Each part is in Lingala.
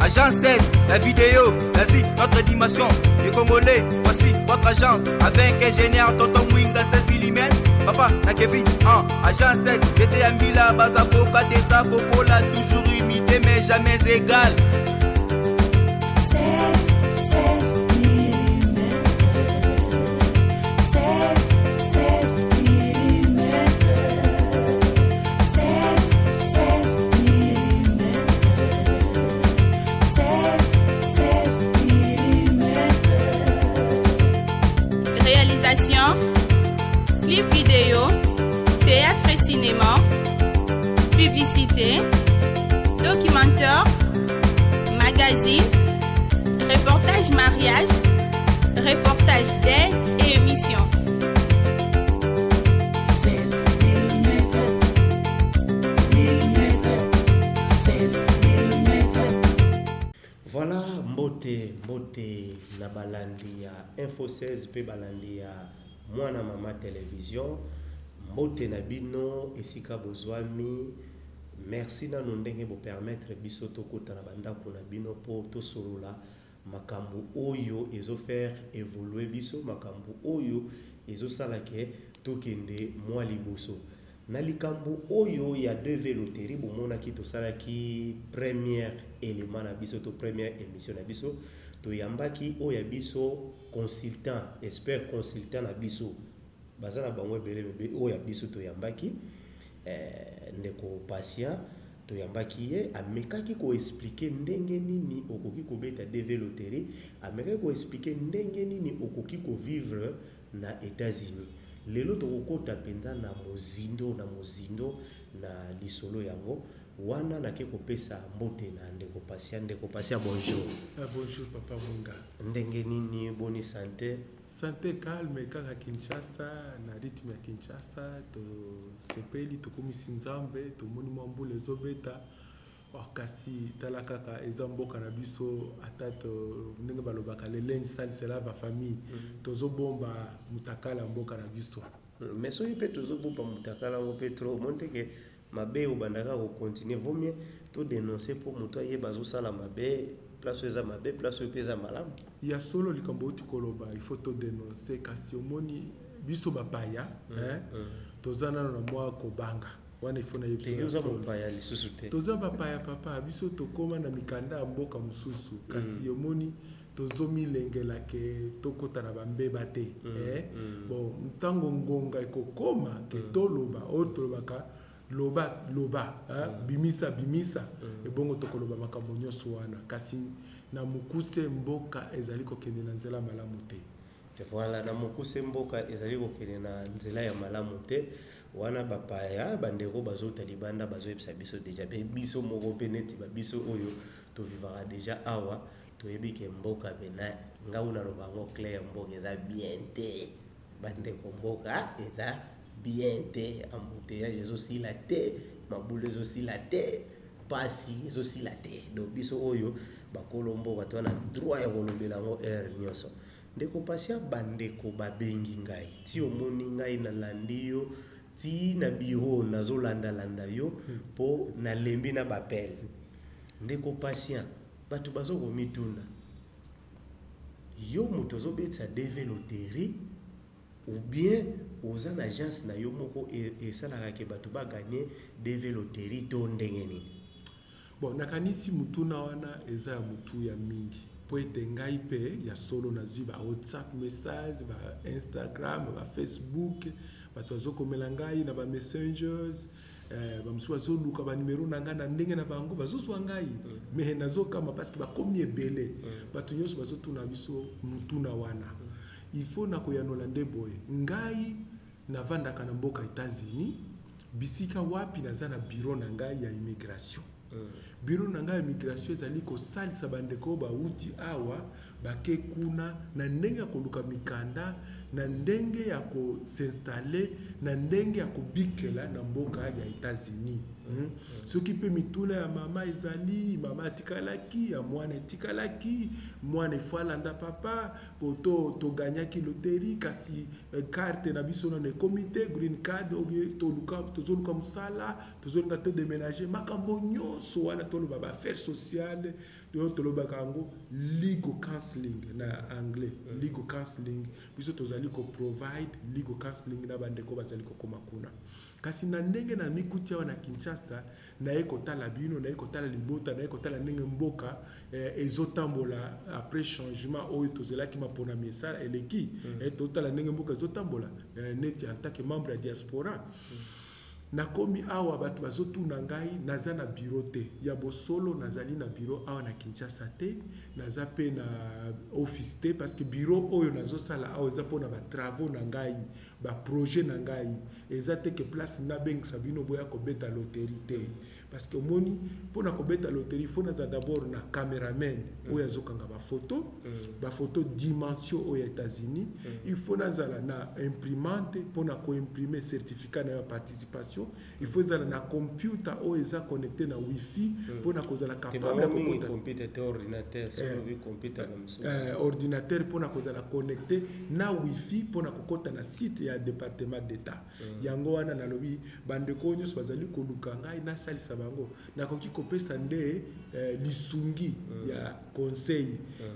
Agence 16, la vidéo, l'Asie, notre dimension. Les Congolais, voici votre agence. Avec ingénieur Tonton Mwinga 16 mm. Papa, na Kevin, 1, agence 16, j'étais à Mila, Bazaboka, Tessa, Coca-Cola, toujours imité mais jamais égal. 16, 16 mm. 16, 16 mm. 16, 16 mm. 16, 16 mm. Réalisation, clip vidéo, théâtre et cinéma, publicité, documentaire, magazine, reportage mariage, reportage d'aide et émission. 16 mm. Mm. 16 mm. Voilà, mbote mbote na balandi ya Info 16 mpe balandi ya Mwana Mama Television. Mbote na bino esika bozwami. Merci nano ndenge bopermettre biso tokota na bandako na bino mpo tosolola makambo oyo ezofaire évoluer biso, makambo oyo ezosala ke tokende mwa liboso. Na likambo oyo ya DV Loterie, bomonaki tosalaki première élément na biso to première émission na biso, toyambaki oyo ya biso consultant, expert consultant na biso. Baza na bango ebele, mebe oyo ya biso toyambaki ndeko Patient. Toyambaki ye, amekaki koexpliquer ndenge nini okoki kobeta DV Loterie, amekaki koexpliquer ndenge nini okoki kovivre na États-Unis. Lelo tokokota mpenza na mozindo, na mozindo na lisolo yango wana. Nake kopesa mbote na ndeko Patient. Ndeko Patient, bonjour. Ah, bonjour papa Munga. Ndenge nini, boni santé? Santé calme kaka. Kinshasa na rythme ya Kinshasa, tosepeli, tokomisi Nzambe, tomoni mwa mbula ezobeta. Oh, kasi tala kaka, eza mboka na biso. Ata to ndenge balobaka, le linge sale se lave en famille. Tozobomba mutakala ya mboka na biso. Mais soki mpe tozobomba mutakala yango mpe trop, omoni teke mabe obandaka kocontinuer. Vaut mieux todénonce mpo moto ayeba azosala mabe, place oyo eza mabe, place oyo mpe eza malamu. Ya solo, likambo outi koloba, il faut todénonce. Kasi omoni biso bapaya, hein, toza nano na mwa kobanga wana, il faut nayebisa. Te, oza mopaya lisusu te. Toza bapaya papa, biso tokóma na mikanda ya mboka mosusu. Kasi omoni, tozomilengela ke tokɔta na bambeba te, eh? Bon, ntango ngonga ekokóma ke toloba oyo tolobaka, loba loba, hein? Bimisa bimisa, ebongo tokoloba makambo nyonso wana. Kasi na mokuse, mboka ezali kokende na nzela malamu te. Voilà, na mokuse, mboka ezali kokende na nzela ya malamu te. Wana bapaya, bandeko bazota libanda, bazoyebisa biso déjà. Mpe biso moko mpe, neti babiso oyo tovivaka déjà awa, toyebi ke mboka pena, ngai naloba yango clair, mboka eza bien te. Bandeko, mboka eza bien te. Embouteillage ezosila te, mabulu ezosila te, pasi ezosila te. Donc biso oyo bakolo mboka toza na droit ya kolobela yango heure nyonso. Ndeko Patient, bandeko babengi ngai ti omoni ngai nalandi yo ti na bureau, nazolandalanda yo mpo nalembi na baappels. Ndeko Patient, bato bazokomituna: yo moto ozobetisa DV Loterie ou bien oza na agence na yo moko esalaka ke bato bagagner DV Loterie to ndenge nini? Bon, nakanisi mutuna wana eza ya motuya mingi, mpo ete ngai mpe ya solo nazwi ba WhatsApp message, ba Instagram, ba Facebook, bato bazokomela ngai na ba messengers, bamosusu bazoluka banimero na ngai na ndenge na bango bazozwa ngai. Mais nazokama parce que bakomi ebele. Bato nyonso bazotuna biso mutuna wana. Il faut na koyanola nde boye: ngai navandaka na mboka États-Unis, bisika wapi naza na bureau na ngai ya immigration. Bureau na ngai ya immigration ezali kosalisa bandeko oyo bauti awa, bake kuna, na ndenge ya koluka mikanda, na ndenge ya kos'installer, na ndenge ya kobikela na mboka ya États-Unis. Soki mpe mituna ya mama ezali, mama atikalaki, ya mwana etikalaki, mwana ifo alanda papa po to toganyaki loterie, kasi carte na biso nano ekomi te, green card, obie toluka, tozoluka mosala, tozolinga todéménager, makambo nyonso wana toloba baaffaire sociale oyo tolobaka yango legal counseling na anglais. Legal counseling, biso tozali koprovide legal counseling na bandeko bazali kokóma kuna. Kasi na ndenge na mikuti awa na Kinshasa, naye kotala bino, naye kotala libota, naye kotala ndenge mboka ezotambola après changement oyo tozelaki, maponami esala eleki. Totala ndenge mboka ezotambola neti en tant que membre ya diaspora. Nakomi awa, bato bazotuna ngai, naza na bureau te. Ya bosolo, nazali na bureau awa na Kinshasa te, naza mpe na office te, parce que bureau oyo nazosala awa eza mpona batravaux na ngai, baprojet na ngai. Eza te ke place nabengisa bino boya kobeta loterie te, parce que omoni, mpona kobeta loterie, faut naza d'abord na cameraman oyo azokanga bafoto, bafoto dimension oyo ya États-Unis. Il faut nazala na imprimante mpona koimprime certificat na yo ya participation. Il faut ezala na computer oyo eza connecté na wifi mpona kozala te capable ya bango mingi kokota computer te, ordinateur. Soki olobi computer, bamosusu ordinateur mpona kozala connecté na wifi mpona kokɔta na site ya département d'État. Yango wana nalobi, bandeko oyo nyonso bazali koluka ngai nasalisa bango, nakoki kopesa nde lisungi ya conseil,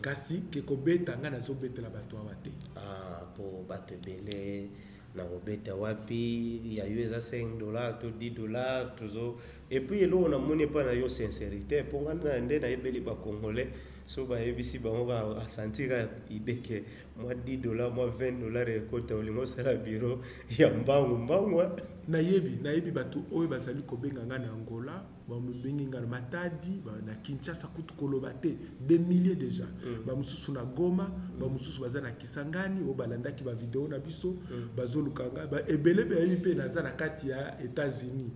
kasi ke kobeta, ngai nazobetela bato awa te. Ah, po bato ebele na kobeta wapi? Ya yo eza 5 $ to 10 $ tozo. Et puis eloko namoni epai na yo, sincérité, mpo nga na nde nayebeli bacongolais, so bayebisi bango kaka, asanti kaka idée ke mwa 10 $, mwa 20 $ ekota, olingi osala bureau ya mbangu mbangu, eh. Nayebi bato oyo bazali kobenga ngai na Angola, babengi ngai na Matadi, na Kinshasa kutu koloba te, des milliers déjà. Bamosusu na Goma, bamosusu baza na Kisangani, oyo balandaki bavideo na biso, bazoluka ngai. Ebele bayebi mpe naza na kati ya États-Unis.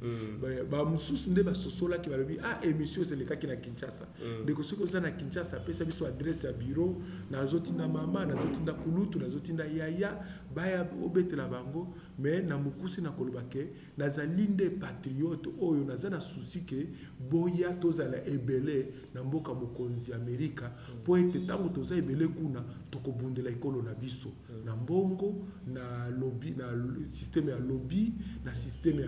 Bamosusu nde basosolaki, balobi: "Ah, émission ezelekaki na Kinshasa. Ndeko, soki oza na Kinshasa, apesa biso adresse ya bureau, nazotinda mama, nazotinda kulutu, nazotinda yaya, baya obetela bango." Mais na mokusi na koloba ke nazali nde patriote oyo naza na souci ke boya tozala ebele na mboka mokonzi Amerika, mpo ete ntango toza ebele kuna, tokobundela ekolo na biso na mbongo, na lobby, na système ya lobby, na système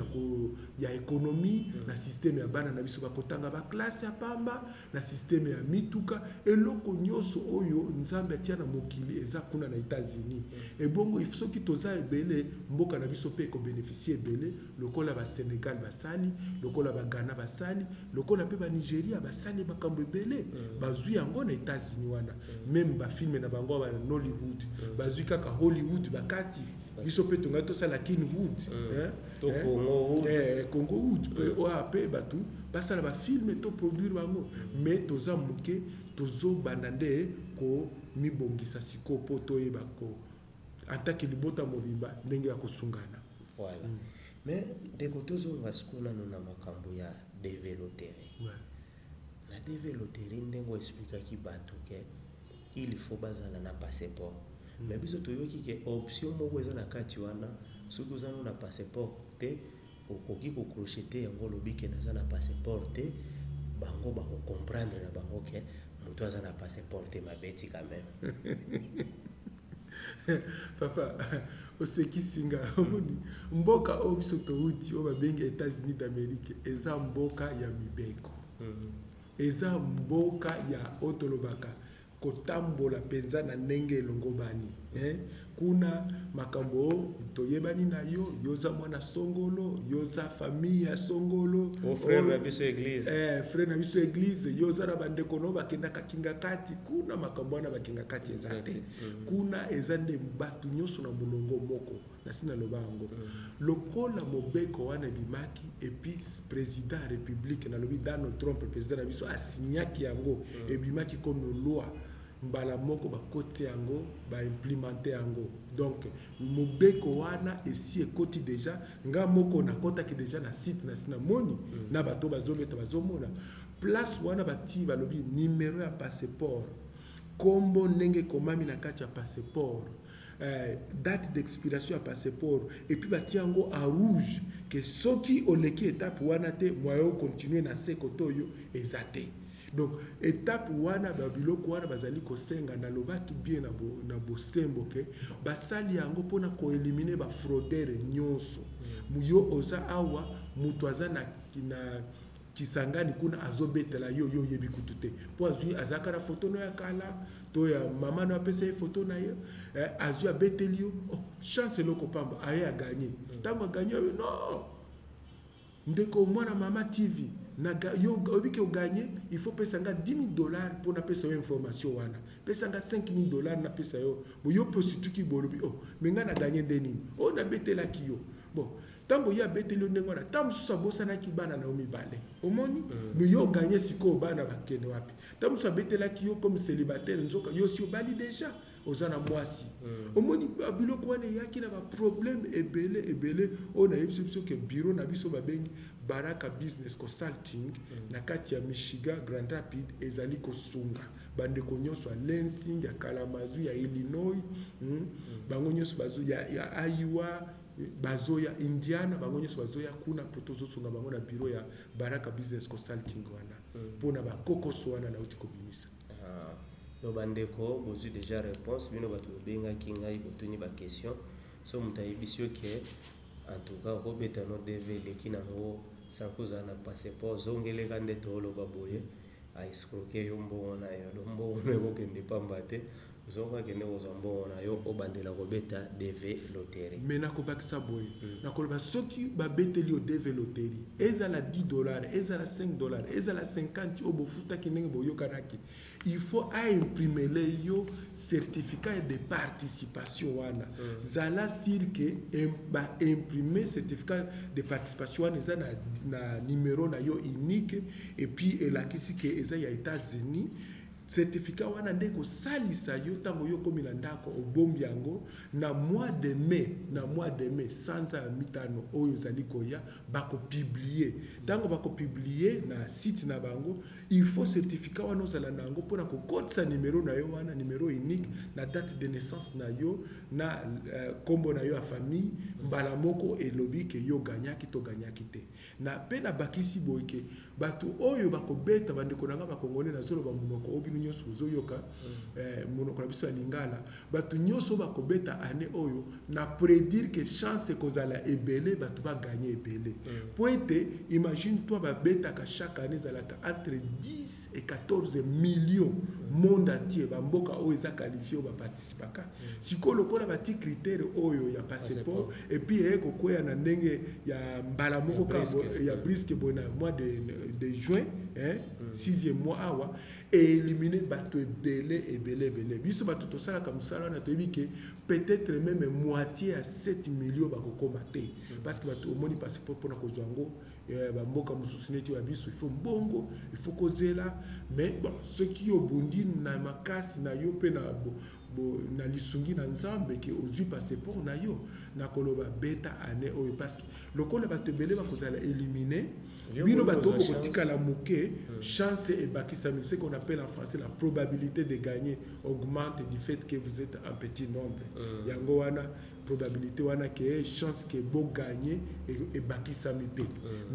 ya économie, na système ya bana na biso bakotanga baklasse ya pamba, na système ya mituka. Eloko nyonso oyo Nzambe atia na mokili eza kuna na États-Unis. Ebongo soki toza ebele, mboka na biso mpe ekobénéficie ebele, lokola baSénégal basali, lokola baGhana basali, lokola mpe baNigéria basali makambo ebele. Bazwi yango na États-Unis wana. Même bafilme na bango ba Nollywood, bazwi kaka Hollywood bakati. Biso mpe tongai tosala Kinwood, hein? To Hein? Congo Wood. Congo Wood mpe, oyo mpe bato basala bafilme, to produire bango. Mais toza moke, tozobanda nde komibongisa sikoyo mpo toyeba ko en tant que libota mobimba ndenge ya kosungana. Voilà. Mais ndeko, tozonga sikoyo nano na makambo ya DV loterie. Na DV loterie, ndenge oexplikaki bato ke il faut bazala na passeport, mais biso toyoki ke option moko eza na kati wana: soki oza no na passeport te, okoki kocrocheter yango, olobi ke naza na passeport te, bango bakocomprendre na bango ke moto aza na passeport te mabeti quand même. Papa, osekisi nga. Omoni mboka oyo biso touti, oyo babengi États-Unis d'Amérique, eza mboka ya mibeko, eza mboka ya oyo tolobaka kotambola mpenza na ndenge elongobani, eh? Kuna makambo oyo toyebani na yo, yo oza mwana songolo, yo oza famille ya songolo. O frère na biso église. Frère na biso église, yo oza na bandeko no bakendaka kinga kati. Kuna makambo wana bakinga kati eza te. Kuna eza nde bato nyonso na molongo moko. Nasi naloba yango, lokola mobeko wana ebimaki, et puis président ya république, nalobi Donald Trump, président na biso, asignaki yango, ebimaki comme loi. Mbala moko bakoti yango, baimplémente yango. Donc mobeko wana esi ekoti déjà. Nga moko nakɔtaki déjà na site, na si namoni na bato bazobeta, bazomona place wana bati, balobi numéro ya passeport, nkombo ndenge ekomami na kati ya passeport. Date d'expiration ya passeport, et puis batie yango en rouge ke soki oleki étape wana te, moyen ocontinue na se kote oyo eza te. Donc étape wana, babiloko wana bazali kosenga, nalobaki bien na bosembo ke basali yango mpona koéliminer bafraudeur nyonso. Yo oza awa, moto aza na Kisangani kuna azobetela yo, yo oyebi kutu te, mpo azwi, azalaka na foto no ya kala to ya mama no apesa ye foto na ye, azwi, abeteli yo. Oh, chance eloko pamba, aye agagner. Ntango agagner oyo, non, ndeko mwana mama TV na yo oyebi ke ogagner, il faut pesa nga 10 000 $ mpo napesa yo information wana, pesa nga 5 000 $ napesa yo. Bo yo mpe osituki, bolobi: "Oh, mais nga na gagner nde nini oyo nabetelaki yo?" Bon, ntango ye abeteli yo ndenge wana, ntango mosusu abosanaki bana na yo mibale, omoni, mais yo ogagner. Sikoyo bana bakende wapi? Ntango mosusu abetelaki yo comme célibataire, nzoka yo si obali déjà, oza na mwasi. Omoni, biloko wana eyaki na baproblème ebele ebele oyo nayebisi biso ke bureau na biso babengi Baraka Business Consulting na kati ya Michigan, Grand Rapid, ezali kosunga bandeko nyonso ya Lansing, ya Kalamazoo, ya Illinois, Bango nyonso bazo ya Iowa, bazoya Indiana, bango nyonso bazoya kuna mpo tozosunga bango na bureau ya Baraka Business Consulting wana mpona bakokoso wana nauti kobimisa. Ah, donc bandeko bozwi déjà réponse. Bino bato bobengaki ngai, botuni baquestion, so moto ayebisi yo ke en tout cas okobeta no DV eleki nango sans kozala na passeport, zongeleka nde tooloba boye, aescroquer yo mbongo na yo. Do mbongo no ekokende pamba te. Zonga, kende kozwa mbongo na yo, obandela kobeta DV loterie. Mais nakobakisa boye, nakoloba soki babeteli yo DV loterie, ezala 10 $, ezala 5 $, ezala 50 oyo bofutaki ndenge boyokanaki, il faut aimprimer yo certificat de participation wana. Zala sûr ke baimprimer certificat de participation wana eza na numéro na yo unique, et puis elakisi ke eza ya États-Unis. Certificat wana nde kosalisa yo ntango yo okomi na ndako, obombi yango. Na mois de mai, na mois de mai, sanza ya mitano oyo ezali koya, bakopublier. Ntango bakopublier na site na bango, il faut certificat wana ozala na yango mpona kokotisa numero na yo wana, numero unique, na date de naissance na yo, na nkombo na yo ya famille. Mbala moko elobi ke yo ganyaki to ganyaki te. Na mpe nabakisi boye ke bato oyo bakobeta, bandeko na nga bakongole, nazoloba monoko oyo bino nyonso ozoyoka, monoko na biso ya lingala, bato nyonso oyo bakobeta année oyo, na prédire ke chance ekozala ebele, bato bagagner ebele, po ete imagine toi, babetaka chaque année, ezalaka entre 10 et 14 millions monde entier, bamboka oyo eza qualifié oyo baparticipaka. Sikoyo lokola bati critère oyo ya passeport, et puis eye kokwea na ndenge ya mbala moko ya brusque boye na mois de juin, hein, sixième mois awa, éliminer bato ebele ebele ebele. Biso bato tosalaka mosala wana toyebi ke peut-être même moitié ya 7 millions bakokoma te, parce que bato omoni passeport mpona kozwa yango, bamboka mosusu neti ya biso, il faut mbongo, il faut kozela. Mais bon, soki obundi na makasi na yo mpe na lisungi na Nzambe ke ozwi passeport na yo, nakoloba beta année oyo, parce que lokola bato ebele bakozala éliminé, bino bato bokotikala moke, chance ebakisami. Ce qu'on appelle en français la probabilité de gagner augmente du fait que vous êtes en petit nombre. Yango wana probabilité wana ke chance ke bogagner ebakisami mpe.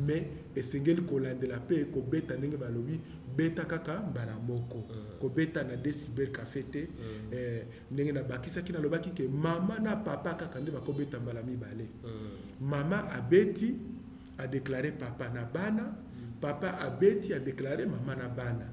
Mais esengeli kolandela mpe kobeta ndenge balobi, beta kaka mbala moko, kobeta na de cyber café te. Ndenge nabakisaki, nalobaki ke mama na papa kaka nde bakobeta mbala mibale. Mama abeti, adéclarer papa na bana, papa abeti, adéclarer mama na bana,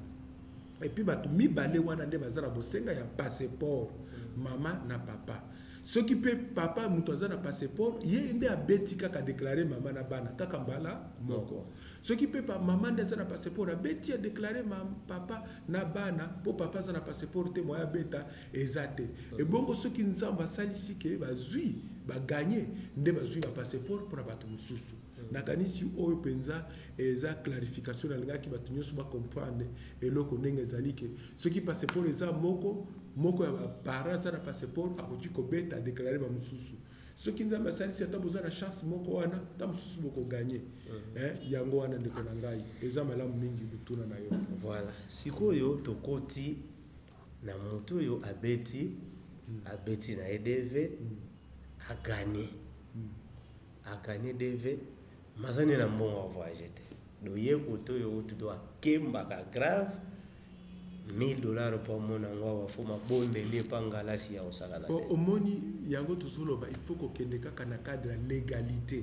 et puis bato mibale wana nde baza na bosenga ya passeport, mama na papa. Soki mpe papa moto aza na passeport, ye nde abeti kaka, déclarer mama na bana kaka mbala moko. Soki mpe mama nde aza na passeport, abeti, adéclarer papa na bana, mpo papa aza na passeport te, moya abeta eza te. Ebongo soki Nzambe asalisi ke bazwi, bagagner, nde bazwi bapasseport mpona bato mosusu. Nakanisi oyo mpenza eza clarification nalingaki bato nyonso bacomprendre eloko ndenge ezali, ke soki passeport eza moko moko ya baparent aza na passeport, akoki kobeta, adéclarer bamosusu. Soki Nzambe asalisi, ata boza na chance moko wana, ata mosusu bokogagner. Yango wana, ndeko na ngai, eza malamu mingi botuna na yo. Voilà, sikoyo tokoti na moto oyo abeti. Abeti na ye DV, agagner. Agagner DV, mazani na mbongo avoyage te. Do ye kote oyo kutu do akembaka grave 1000 $ mpo amona yango awa, fo mabondeli epa ngalasi ya kosakana te. Omoni yango tozoloba, il faut kokende kaka na cadre ya légalité.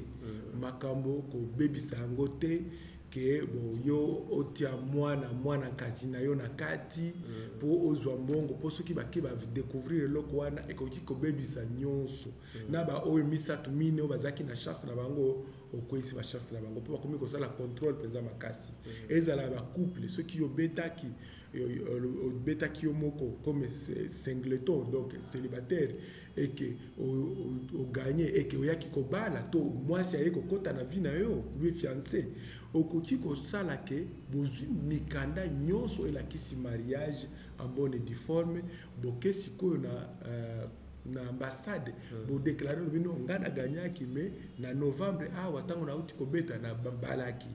Makambo kobebisa yango te ke bo yo otia mwana kasi na yo na kati mpo ozwa mbongo, mpo soki bake badécouvrir eloko wana, ekoki kobebisa nyonso. Na baoyo misato, mine oyo bazalaki na chance na bango, okweyisi bachance na bango, mpo bakomi kosala contrôle mpenza makasi. Ezala bacouple, soki obetaki, obetaki yo moko comme singleton, donc célibataire, eke ogagner, eke oyaki kobala to mwasi aye kokɔta na vie na yo, lui fiancé, okoki kosala ke bozwi mikanda nyonso elakisi mariage en bonne et due forme, boke sikoyo na ambassade, bodéclarer bino: "Ngai nagagnaki, mais na novembre awa, ntango nauti kobeta, na balaki,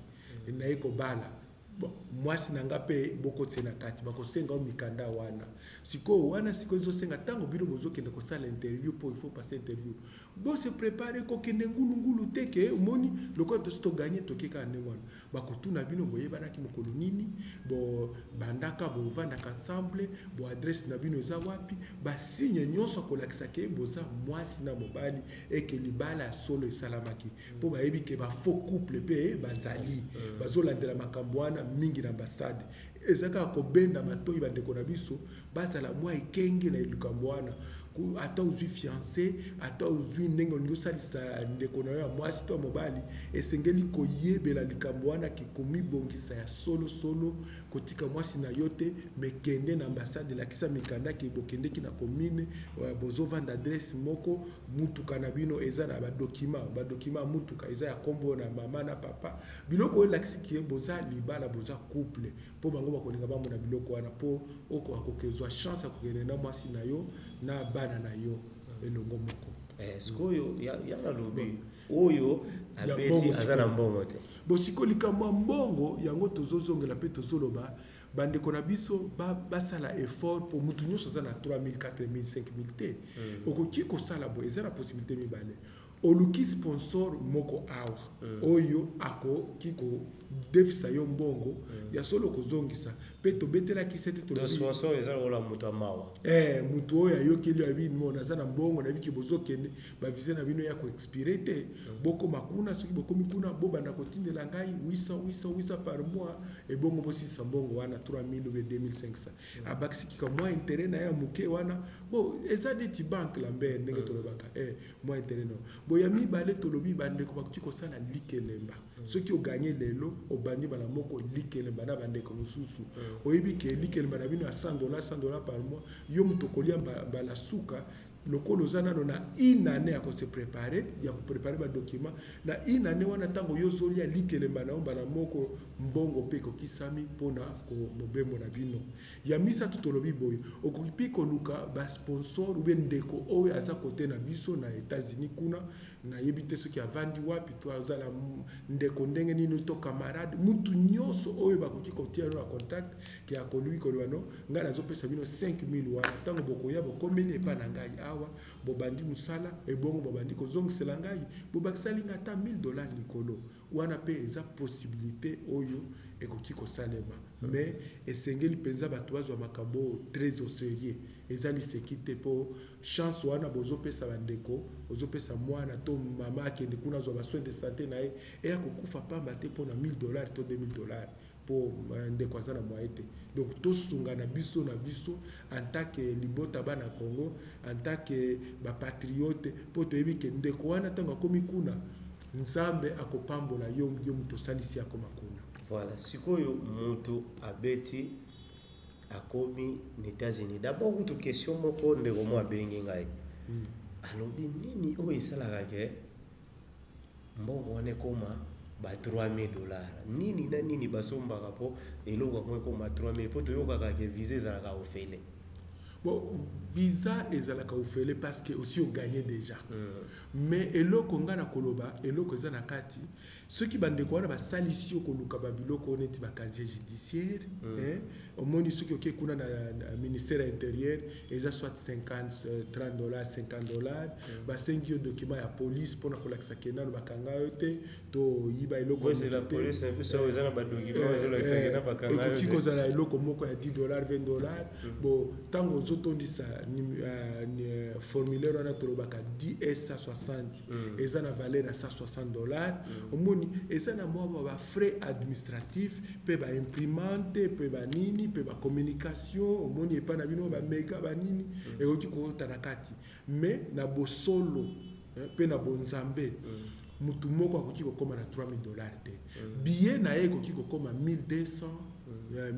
naye kobala. Bon, mwasi na nga mpe bokotisa na kati." Bakosenga yo mikanda wana. Sikoyo wana, sikoyo ezosenga ntango bino bozokende kosala interview, mpo il faut passer interview, bose préparer, kokende ngulungulu te ke omoni lokola tosi togagner, toke kaka ndenge wana. Bakotuna bino boyebanaki mokolo nini, bobandaka bovandaka ensemble, bo adresse na bino eza wapi, basigne nyonso akolakisa ke boza mwasi na mobali, eke libala ya solo esalamaki, mpo bayebi ke bafaux couple mpe bazali, bazolandela makambo wana mingi na ambassade. Eza kaka kobenda matoi bandeko na biso bazala mwa ekenge na likambo wana. Ata ozwi fiancé, ata ozwi ndenge olingi osalisa ndeko na yo ya mwasi to ya mobali, esengeli koyebela likambo wana ke komibongisa ya solosolo, kotika mwasi na yo te, me kende na ambassade, elakisa mikanda ke bokendeki na commune, bozovanda adresse moko, mutuka na bino eza na badocument, badocument ya mutuka eza ya nkombo na mama na papa, biloko oyo elakisi ke boza libala, boza couple, mpo bango bakolinga bamona biloko wana, mpo okoka kokezwa chance ya kokende na mwasi na yo na bana na yo elongo moko. Sikoyo ya nalobi oyo abeti aza na mbongo te. Bo sikoyo likambo ya mbongo yango tozozongela mpe tozoloba, bandeko na biso basala effort, mpo mutu nyonso aza na 3000, 4000, 5000 te. Okoki kosala boye, eza na possibilité mibale: oluki sponsor moko awa oyo akoki kodefisa yo mbongo ya solo kozongisa, mpe tobetelaki se te. To sponsor eza lokola moto ya mawa. Motu oyo ayokeli, ayebi mo naza na mbongo, nayebi ke bozokende, bavisa na bino ya koexpirer te, bokóma kuna, soki bokomi kuna, bobanda kotindela ngai 800, 800, 800 par mois, ebongo bosisa mbongo wana 3000 ou 2500. Abakisi kika mwa intérêt na ye ya moke wana. Bo eza neti banque lambert ndenge tolobaka, mwa intérêt no. Bo ya mibale, tolobi bandeko bakoki kosala likelemba. Soki ogagner lelo, obandi bala moko likelemba na bandeko mosusu, oyebi ke likelemba na bino ya 100 $, 100 $ par mois, yo moto okolia mbala suka. Lokola oza nano na une année ya kose préparer, ya kopréparer badocument, na une année wana, ntango yo ozolia likelemba na yo mbala moko, mbongo mpe ekokisami mpona mobembo na bino. Ya misato, tolobi boye: okoki mpe koluka basponsor ube ndeko oyo aza kote na biso na États-Unis kuna, nayebi te soki avandi wapi to azala ndeko ndenge nini to camarade, mutu nyonso oyo bakoki kotia yo na contact, ke akoluki koloba: "No, ngai nazopesa bino 5000 wana, ntango bokoya, bokomeli epai na ngai awa, bobandi mosala, ebongo bobandi kozongisela ngai, bobakisali ngai ata 1000 $ likolo wana." Mpe eza possibilité oyo ekoki kosalema, mais esengeli mpenza bato bazwa makambo oyo très au sérieux. Eza liseki te, mpo chance wana bozopesa bandeko, ozopesa mwana to mama akende kuna azwa basoin de santé na ye, eya kokufa pamba te mpo na 1000 $ to 2000 $, mpo ndeko aza na moyen te. Donc tosunga na biso na biso en tant que libota bana Congo, en tant que bapatriote, mpo toyebi ke ndeko wana, ntango akomi kuna, Nzambe akopambola yo, yo moto osalisi akoma kuna. Voilà, sikoyo moto abeti, akomi na États-Unis. D'abord kutu question moko, ndeko mo abengi ngai, alobi nini oyo esalaka ke mbongo wana ekóma ba 3000 $? Nini na nini basombaka mpo eloko yango ekóma 3000? Mpo toyokaka ke visa ezalaka ofele. Bon, visa ezalaka ofele parce que osi ogagné déjà. Mais eloko nga na koloba, eloko eza na kati, soki bandeko wana basalisi yo koluka babiloko neti bacasier judiciaire, hein, omoni soki oke kuna na ministère ya intérieur, eza soit 50, 30 dollars, 50 dollars. Basengi yo document ya police mpona kolakisa ke nano bakanga yo te to yiba eloko. Bozela police na biso eza na badocument ezolakisa ke na bakanga yo Ekoki te. Kozala eloko moko ya 10 dollars, 20 dollars. Bon, ntango ozotondisa formulaire wana tolobaka DS 160, eza na valeur ya 160 dollars. Omoni, eza na mwa bafrais administratif mpe baimprimante mpe banini mpe bacommunication. Omoni, epai na bino bamega banini ekoki kokota na kati. Mais na bosolo, mpe na bonzambe, mutu moko akoki kokóma na 3000 dollars te. Billet na ye ekoki kokóma 1200,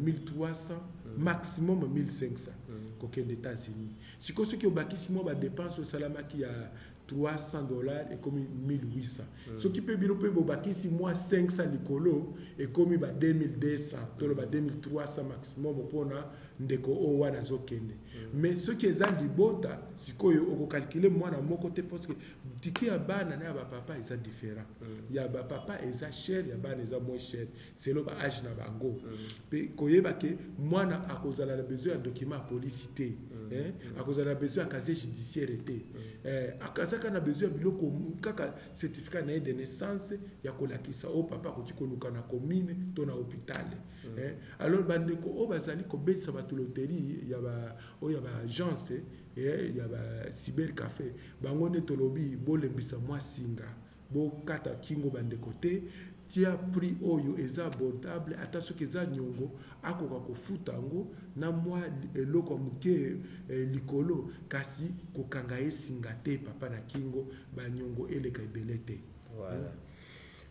1300, maximum 1500 kokende États-Unis. Sikoyo soki obakisi mwa badepense osalamaki ya 300 dollars, ekomi 1800. Soki mpe bino mpe bobakisi mwa 500 likolo, ekomi ba 2200, toloba 2300 maximum mpona ndeko oyo wana azokende. Mais soki eza libota, sikoyo okokalkule mwana moko te, parce que ticket ya bana na ya bapapa eza différent. Ya bapapa eza cher, ya bana eza moins cher selon baage na bango. Mpe koyeba ke mwana akozala na besoin ya document ya polisi te, hein? Akozala na besoin ya casier judiciaire te. Azaka na besoin ya biloko kaka certificat na ye de naissance ya kolakisa oyo papa akoki koluka na commune to na hôpital, hein? Alors bandeko oyo bazali kobetisa bato loterie ya ba oyo ya baagence ya ba cyber café, bango nde tolobi bolembisa mwa singa, bokata kingo bandeko te. Tia prix oyo eza abordable, ata soki eza niongo, akoka kofuta yango na mwa eloko ya moke likolo, kasi kokanga ye singa te, papa na kingo, baniongo eleka ebele te.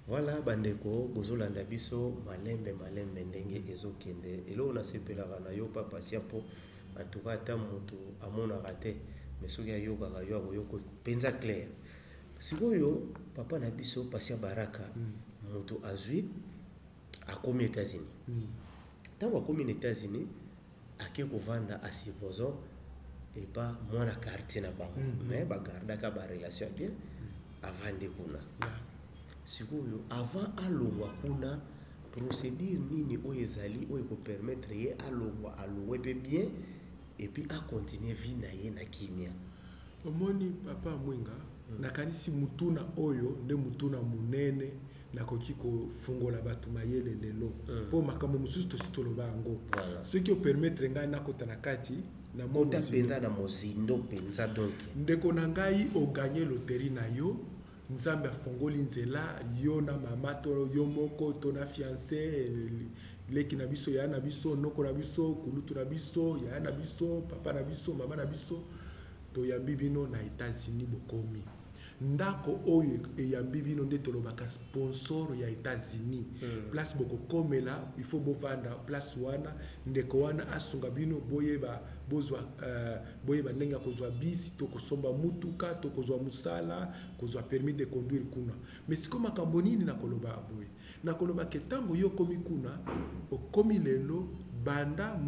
Voilà, bandeko bozolanda biso malembe malembe ndenge ezokende. Eloko nasepelaka na yo, papa Sia, mpo en tout cas ata moto amonaka te, mais soki ayokaka yo, akoyoka mpenza clair. Sikoyo, papa na biso Pasia Baraka, moto azwi, akomi États-Unis. Ntango akomi na États-Unis, ake kovanda, à supposons, epa mwana quartier na bango, mais bagardaka barelation ya bien. Avandi kuna. Sikoyo, avant alongwa kuna, procédure nini oyo ezali oyo ekopermettre ye alongwa, alongwe mpe bien, et puis acontinue vie na ye na kimia? Omoni, papa Mwinga, nakanisi mutuna oyo nde mutuna monene nakoki kofungola bato mayele lelo, mpo makambo mosusu tosi toloba yango. Soki opermettre ngai nakota na kati na mwa Kota mozindo. Mpenza na mozindo mpenza, donc. Ndeko na ngai, oganye loterie na yo, Nzambe afongoli nzela, yo na mama to yo moko to na fiancé, leki na biso, yaya na biso, noko na biso, kulutu na biso, yaya na biso, papa na biso, mama na biso, toyambi bino na États-Unis. Bokomi ndako oyo eyambi bino, nde tolobaka sponsor ya États-Unis. Place bokokomela, il faut bovanda place wana, ndeko wana asunga bino boyeba bozwa boyeba ndenge ya kozwa bisi to kosomba mutuka to kozwa mosala, kozwa permis de conduire kuna. Mais sikoyo makambo nini nakoloba boye? Nakoloba ke ntango yo okomi kuna, okomi lelo, banda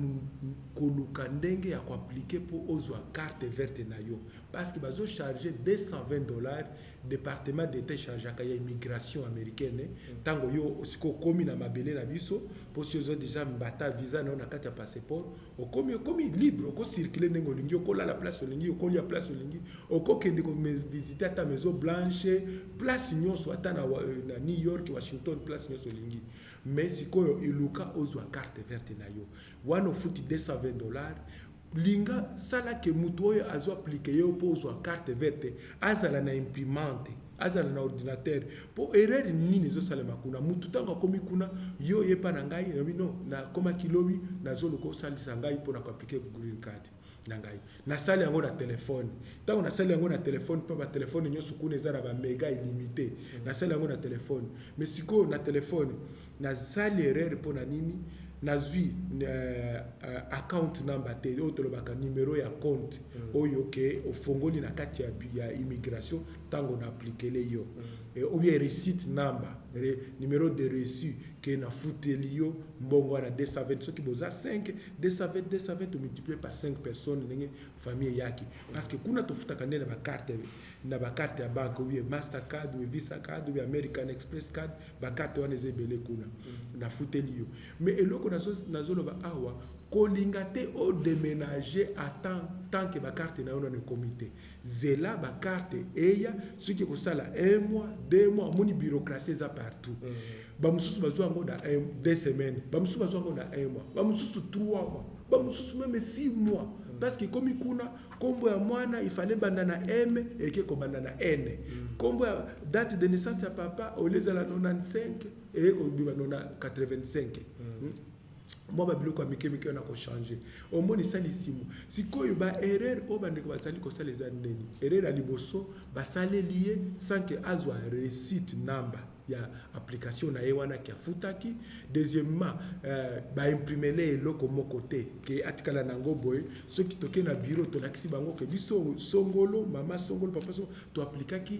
koluka ndenge ya koappliquer mpo ozwa carte verte na yo, parce que bazocharge 220 dollars. Département d'État echargeaka ya immigration américaine. Ntango yo sikoyo okomi na mabele na biso, mpo si ozwa déjà mbata visa na yo na kati ya passeport, okomi libre, okocircule ndenge olingi, okolala place olingi, okolia place olingi, okokende kovisite ata Maison Blanche, place nyonso, ata na New York, Washington, place nyonso olingi. Mais sikoyo eluka ozwa carte verte na yo wana, ofuti 220 dollars. Linga sala ke motu oyo azwa appliquer yo mpo ozwa carte verte azala na imprimante, azala na ordinateur. Mpo erreur nini ezosalema kuna? Mutu ntango akomi kuna, yo oyepa na ngai, nabi non, nakomaki lobi, nazoluka osalisa ngai mpona koappliquer green card na ngai. Nasali yango na telefone. Ntango nasali yango na telefone, mpo batelefone nyonso kuna eza na baméga illimité, nasali yango na telefone. Mais sikoyo na telefone nasali erreur. Mpo na nini? Nazwi account number te, oyo tolobaka numero ya compte oyo ke ofongoli na kati ya immigration ntango na appliquele yo, ou bien receipt number, numéro de reçu. Ke nafuteli yo mbongo wana 220. Soki boza 5, 220, 220 omultiplie par 5 personnes, ndenge famille eyaki. Parce que kuna tofutaka nde na bacarte ya banque, ou bien Mastercard, ou bien Visa card, ou bien American Express card. Bacarte wana eza ebele kuna. Nafuteli yo. Mais eloko nazoloba awa, kolinga te odéménager atan tant que bacarte na yo nano ekomi te. Zela bacarte eya. Soki ekosala un mois, 2 mois, omoni bureaucratie eza partout. Bamosusu bazwa yango na 2 semaines, bamosusu bazwa yango na un mois, bamosusu 3 mois, bamosusu même 6 mois, parce que ekomi kuna, nkombo ya mwana ifale banda na M, eke kobanda na N. Nkombo ya date de naissance ya papa, ole ezala 95, eye kobima nona 85. Mwa babiloko ya mike mike wana kochange, omoni esali simo. Sikoyo baerreur oyo bandeko bazali kosala eza ndeni. Erreur ya liboso, basaleli ye sans que azwa receipt number ya application na ye wana ke afutaki. Deuxièmement, baimprimele eloko moko te ke atikala nango boye. Soki toke na bureau, tolakisi bango ke biso songolo, mama songolo, papa songolo, toaplikaki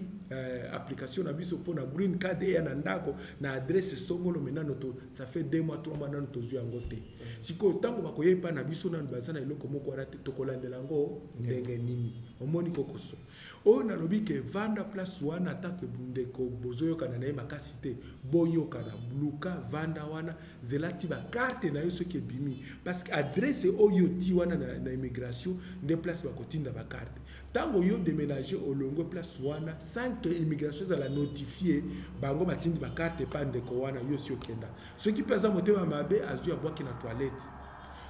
application na biso mpona green card eya na ndako na adresse songolo, mais nano to, ça fait 2 mois, 3 mois, nano tozwi yango te. Sikoyo ntango bakoya epai na biso, nano baza na eloko moko wana te, tokolandela yango ndenge nini? Omoni kokoso oyo nalobi ke vanda place wana, atake ndeko bozoyokana na ye makasi te, boyokana, luka vanda wana, zela ti bacarte na yo soki ebimi, parce que adresse oyo ti wana na immigration nde place bakotinda bacarte. Ntango yo déménager, olongwe place wana sans que immigration ezala notifie bango, batindi bacarte epa ndeko wana. Yo si okenda, soki mpe aza motema mabe, azwi, abwaki na toilette.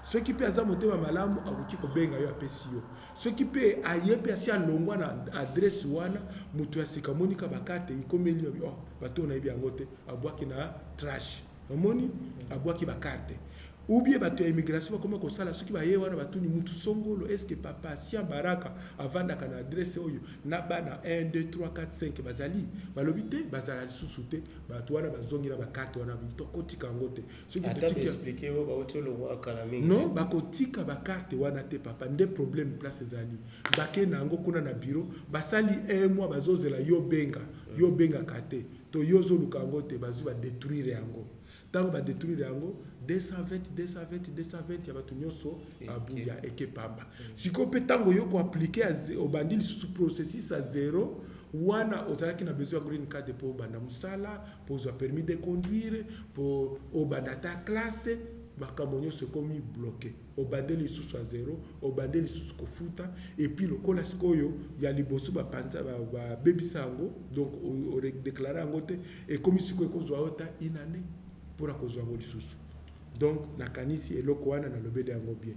Soki mpe aza motema malamu, akoki kobenga yo, apesi yo. Soki mpe aye mpe asi alongwa na adresse wana, moto ya sika amonika bacarte ekomeli yo, oh, bato oyo nayebi yango te, abwaki na trash. Omoni, abwaki bacarte. Ou bien bato ya immigration bakoma kosala, soki baye wana, batuni mutu songolo: est ce que papa Sian Baraka avandaka na adresse oyo na bana 1, 2, 3, 4, 5? Bazali, balobi te, bazala lisusu te. Bato wana bazongi na bacarte wana, tokotika yango te. Soki ata baexpliquer oyo bauti olongwa kala mingi. Non, bakotika bacarte wana te, papa. Nde problème place ezali, bake na yango kuna na bureau, basali un mois, bazozela yo benga, yo obengaka te, to yo ozoluka yango te, bazwi, badétruire yango. Ntango badétruire yango, 220, 220, 220 ya bato nyonso abuya eke pamba. Sikoyo mpe ntango yo koappliquer, obandi lisusu processus ya zéro. Wana ozalaki na besoin ya green card mpo obanda mosala, mpo ozwa permis de conduire, mpo obanda ata classe. Makambo nyonso ekomi bloqué, obande lisusu ya zéro, obande lisusu kofuta. Et puis lokola sikoyo ya liboso bapanza, babebisa yango, donc odéclarer yango te, ekomi sikoyo ekozwa yo ta une année mpona kozwa yango lisusu. Donc nakanisi eloko wana nalobeli yango bien.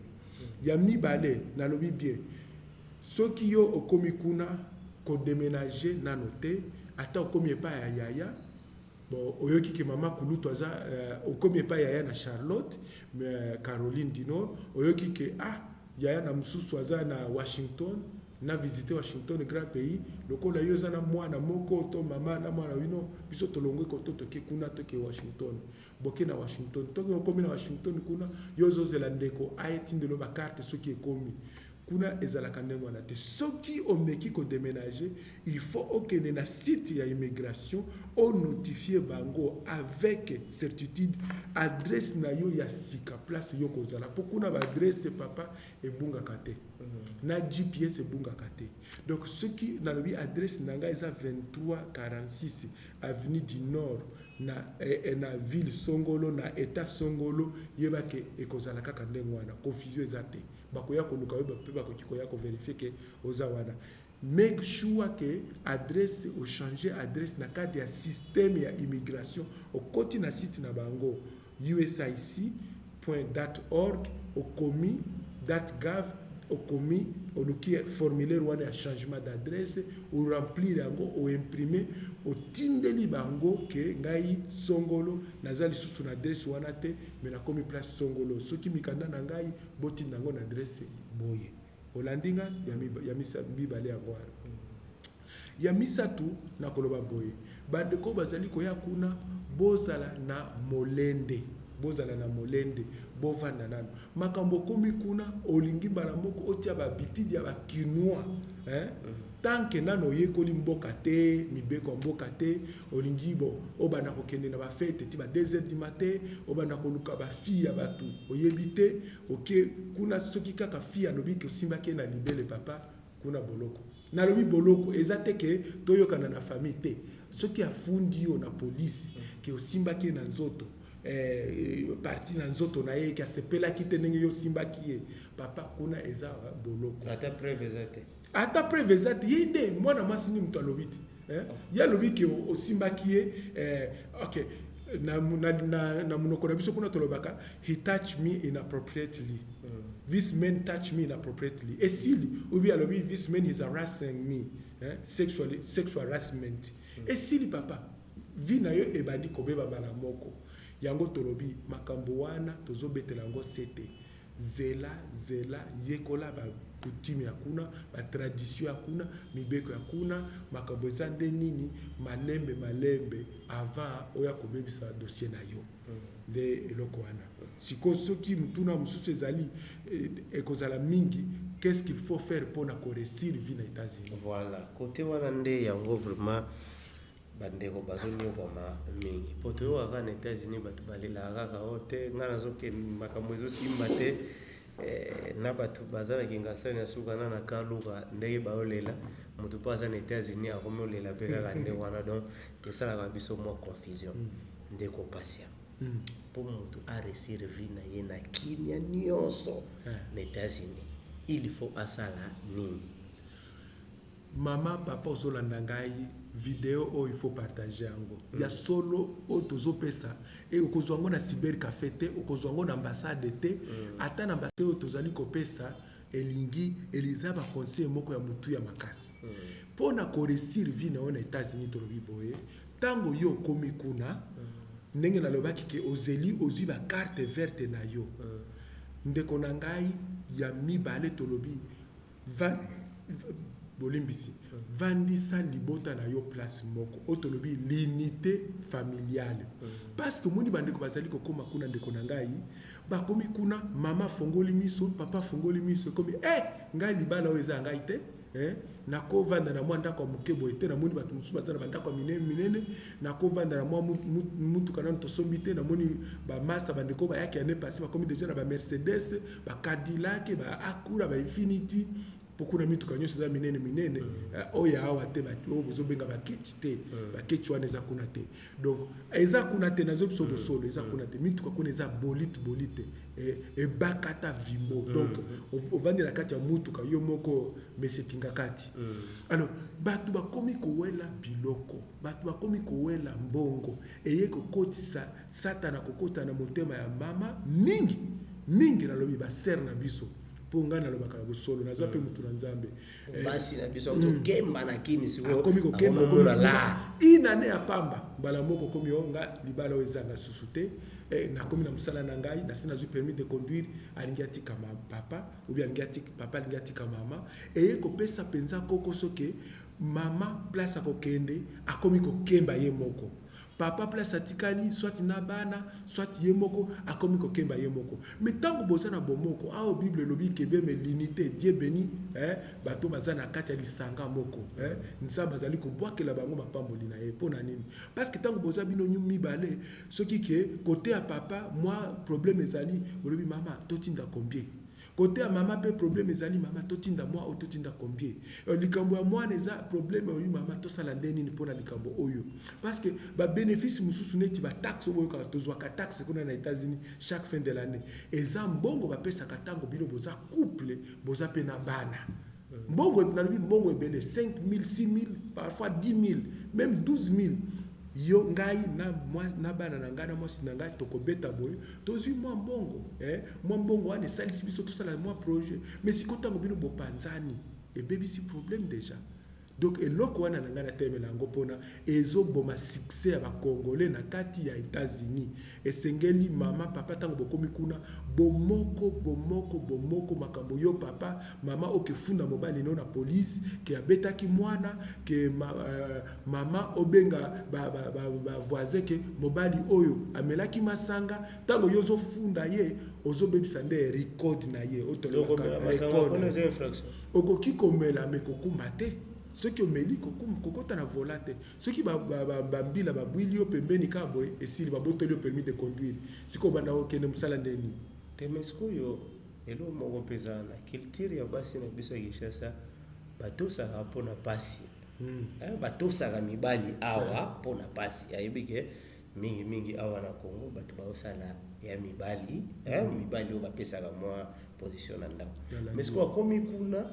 Ya mibale, nalobi bien, soki yo okomi kuna, kodéménager nano te. Ata okomi epai ya yaya, bon, oyoki ke mama kulutu aza, okomi epai yaya na Charlotte, mais Caroline du Nord, oyoki ke ah, yaya na mosusu aza na Washington, na visite Washington, grand pays. Lokola yo oza na mwana moko to mama na mwana bino, biso tolongwe koto, toke kuna, toke Washington. Boke na Washington, toke, okomi na Washington kuna, yo ozozela ndeko ayetindelo bacarte. Soki ekomi kuna, ezalaka ndenge wana te. Soki omeki kodéménager, il faut okende na site ya immigration, onotifie bango avec certitude adresse na yo ya sika, place yo kozala, mpo kuna baadresse, papa, ebungaka te, na GPS ebungaka te. Donc soki nalobi adresse na ngai eza 2346 avenue du Nord na ville songolo, na état songolo, yebake ekozala kaka ndenge wana, confusion eza te. Bakoya koluka yo mpe bakoki koya kovérifier ke oza wana. Make sure ke adresse, ochange adresse na cadre ya système ya immigration. Okoti na site na bango uscic.org, okomi .gov, okomi, oluki formulaire wana ya changement d'adresse, oremplir yango, oimprime, otindeli bango ke ngai songolo naza lisusu na adresse wana te, mais nakomi place songolo. Soki mikanda na ngai, botinda yango na adresse boye. Olandi nga? Ya mibale yango wana. Ya misato, nakoloba boye: bandeko bazali koya kuna, bozala na molende. Bozala na molende, bovanda nano. Makambo okomi kuna, olingi mbala moko otia ba habitude ya ba kinois, hein? Tant que nano oyekoli mboka te, mibeko ya mboka te, olingi bo obanda kokende na ba fete ti ba 2 heures du matin, obanda koluka ba fille ya bato oyebi te, oke kuna soki kaka fille alobi ke osimbaki ye na libele, papa, kuna boloko. Nalobi boloko eza te ke toyokana na famille te. Soki afundi yo na police ke osimbaki ye na nzoto, partie na nzoto na ye, ke asepelaki te ndenge yo osimbaki ye, papa, kuna eza boloko. Ata preuve eza te. Ata preuve eza te. Ye nde mwana mwasi nde moto alobi te, eh? Ye alobi ke osimbaki ye, ok, na monoko na biso kuna tolobaka "he touch me inappropriately", "this man touch me inappropriately", esili. Obi alobi "this man is harassing me", eh? Sexually, sexual harassment, esili papa, vie na yo ebandi kobeba mbala moko. Yango tolobi makambo wana tozobetela yango sete. Zela, zela, yekola bacoutume ya kuna, batradition ya kuna, mibeko ya kuna, makambo eza nde nini, malembe malembe, avant oya kobebisa dossier na yo. Nde eloko wana. Sikoyo soki motuna mosusu ezali, ekozala mingi: qu'est-ce qu'il faut faire mpona koréussir vie na États-Unis? Voilà, côté wana nde yango vraiment bandeko bazonyokwama mingi, po toyokaka na États-Unis bato balelaka kaka o te, ngai nazokende, makambo ezosimba te. Na bato baza na Kingasani ya suka na na Kaluka, ndenge baolela moto mpo aza na États-Unis akomi olela mpe kaka nde wana. Donc esalaka biso mwa confusion. Ndeko Pasia, mpo moto aréussir vie na ye na kimia nyonso na États-Unis, il faut asala nini? Mama, papa, ozolanda ngai, video oyo il faut partager yango. Ya solo oyo tozopesa e, okozwa yango na cyber café te, okozwa yango na ambassade te. Ata na ambassade oyo tozali kopesa, elingi eza baconseil moko ya motu ya makasi mpo na koréussir vie na yo na États-Unis. Tolobi boye: ntango yo okomi kuna, ndenge nalobaki ke ozeli, ozwi bacarte verte na yo, ndeko na ngai, ya mibale tolobi bolimbisi, vandisa libota na yo place moko, oyo tolobi l'unité familiale. Parce que omoni bandeko bazali kokóma kuna, ndeko na ngai, bakomi kuna, mama afongoli miso, papa afongoli miso, ekomi eh, ngai libala oyo eza ya ngai te, eh, nakovanda na mwa ndako ya moke boye te, namoni bato mosusu baza na bandako ya minene minene, nakovanda na mwa mutuka nano tosombi te, namoni bamasa, bandeko bayaki année passée bakomi déjà na bamercedes, bacadillac, baacura, bainfiniti, mpo kuna mituka nyonso eza minene minene. Oyo awa te, oyo bozobenga baketi te, baketi wana eza kuna te. Donc eza kuna te, nazo biso bosolo, eza kuna te. Mituka kuna eza bolite bolite, ebakata vimbo. Donc ovandi na kati ya mutuka yo moko mesetinga kati. Alors bato bakomi kowela biloko, bato bakomi kowela mbongo, eye kokotisa Satana kokota na motema ya mama mingi mingi. Nalobi basere na biso, mpo ngai nalobaka na bosolo, naza mpe motu na Nzambe. Basi na biso akokemba na Kini sikoyo. Akomi kokemba. Akomomona la. Inane ya pamba, mbala moko okomi o nga libala oyo ezanga susu te. Nakomi na mosala na ngai, nasi nazwi permis de conduire, alingi atika papa ou bien alingi atika papa, alingi atika mama. Eye kopesa mpenza koko soki mama place akokende, akomi kokemba ye moko, papa place atikali, soit na bana, soit ye moko, akomi kokemba ye moko. Mais ntango boza na bomoko, awa Bible elobi kebeme l'unité, Dieu béni, eh, bato baza na kati ya lisanga moko, eh, Nzambe azali kobwakela bango mapamboli na ye. Mpo na nini? Parce que ntango boza bino mibale, soki ke côté ya papa mwa problème ezali, olobi: "Mama, totinda combien?" Côté ya mama mpe problème ezali: "Mama, totinda mwa oyo, totinda combien?" Likambo ya mwana eza problème oyo: "Mama, tosala nde nini mpona likambo oyo?" Parce que babénéfice mosusu neti bataxe oyo oyokaka, tozwaka taxe kuna na États-Unis chaque fin de l'année, eza mbongo bapesaka ntango bino boza couple, boza mpe na bana. Mbongo, nalobi mbongo ebele, 5 000, 6 000, parfois 10 000, même 12 000. Yo, ngai na bana na ngai, na mwasi na ngai, tokobeta boye, tozwi mwa mbongo, eh? Mwa mbongo wana esalisi biso tosala mwa projet. Mais sikoyo ntango bino bopanzani, ebebisi problème déjà. Donc eloko wana na ngai natelemela yango mpona ezoboma succès ya Bacongolais na kati ya États-Unis. Esengeli mama, papa, ntango bokomi kuna, bomoko, bomoko, bomoko. Makambo yo papa, mama, okefunda mobali no na police ke abetaki mwana, ke mama obenga bavoisin ke mobali oyo amelaki masanga. Ntango yo ozofunda ye, ozobebisa nde record na ye. Donc komela masanga kuna eza infraction? Okoki komela, me kokumba te. Soki omeli, kokota na volant te. Soki bambila babwili yo pembeni kaka boye, esili, babotoli yo permis de conduire. Sikoyo obanda kokende mosala ndeni? Te, mais sikoyo eloko moko mpe eza na culture ya basi na biso ya Kinshasa, batosaka mpona pasi. Batosaka mibali awa mpona pasi. Ayebi ke mingimingi awa na Congo bato baosala ya mibali, mibali oyo bapesaka mwa position na ndako. Mais sikoyo akomi kuna,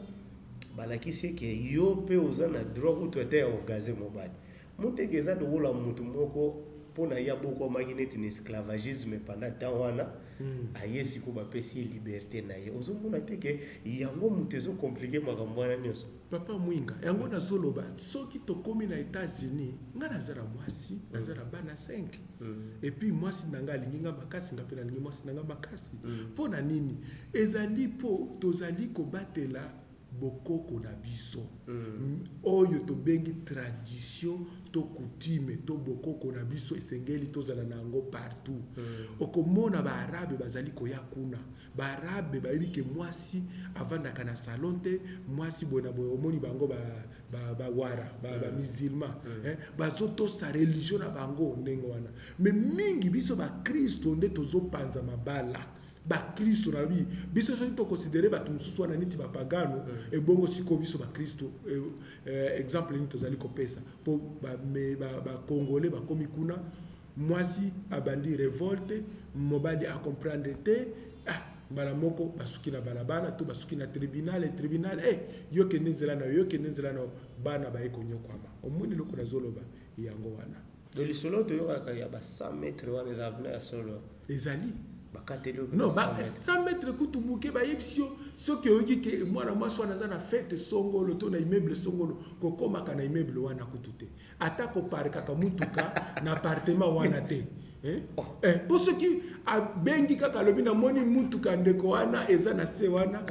balakisi eke yo mpe oza na droit kutu ata ya kogazer mobali. Moteke eza lokola motu moko mpona ye abokwamaki neti na esclavagisme pendant temps wana. Aye sikoyo, bapesi ye liberté na ye. Ozomona te ke yango moto ezocompliquer makambo wana nyonso? Papa Mwinga, yango nazoloba, soki tokómi na États-Unis, ngai naza na mwasi, naza na bana 5. Et puis mwasi na ngai alingi nga makasi, nga mpe nalingi mwasi na ngai makasi. Mpo na nini? Ezali mpo tozali kobatela bokoko na biso oyo tobengi tradition to coutume to bokoko na biso. Esengeli tozala na yango partout. Okomona Baarabe bazali koya kuna, Baarabe bayebi ke mwasi avandaka na salon te, mwasi boye na boye. Omoni bango bawara, bamusulman, bazotosa religion na bango ndenge wana. Mais mingi biso bakristo nde tozopanza mabala. Bakristo, nalobi biso, soki toconsidérer bato mosusu wana neti bapagano, ebongo sikoyo biso bakristo, exemple nini tozali kopesa? Mpo Bacongolais bakomi kuna, mwasi abandi révolte, mobali acomprendre te. Ah, mbala moko basuki na balabala to basuki na tribunal. Tribunal, yo kende nzela na yo, yo kende nzela na yo, bana baye konyokwama. Omoni eloko nazoloba, yango wana. Donc lisolo toyokaka ya ba 100 mètre wana eza na ya solo? Ezali. Bakateli yo? Non, ba 100 mètre kutu moke. Bayebisi yo, soki oyoki ke mwana mwasi wana aza na fête songolo to na immeuble songolo, kokomaka na immeuble wana kutu te, ata koparkaka mutuka na appartement wana te. Eh? Eh, mpo soki abengi kaka, alobi namoni mutuka ndeko wana eza na se wana,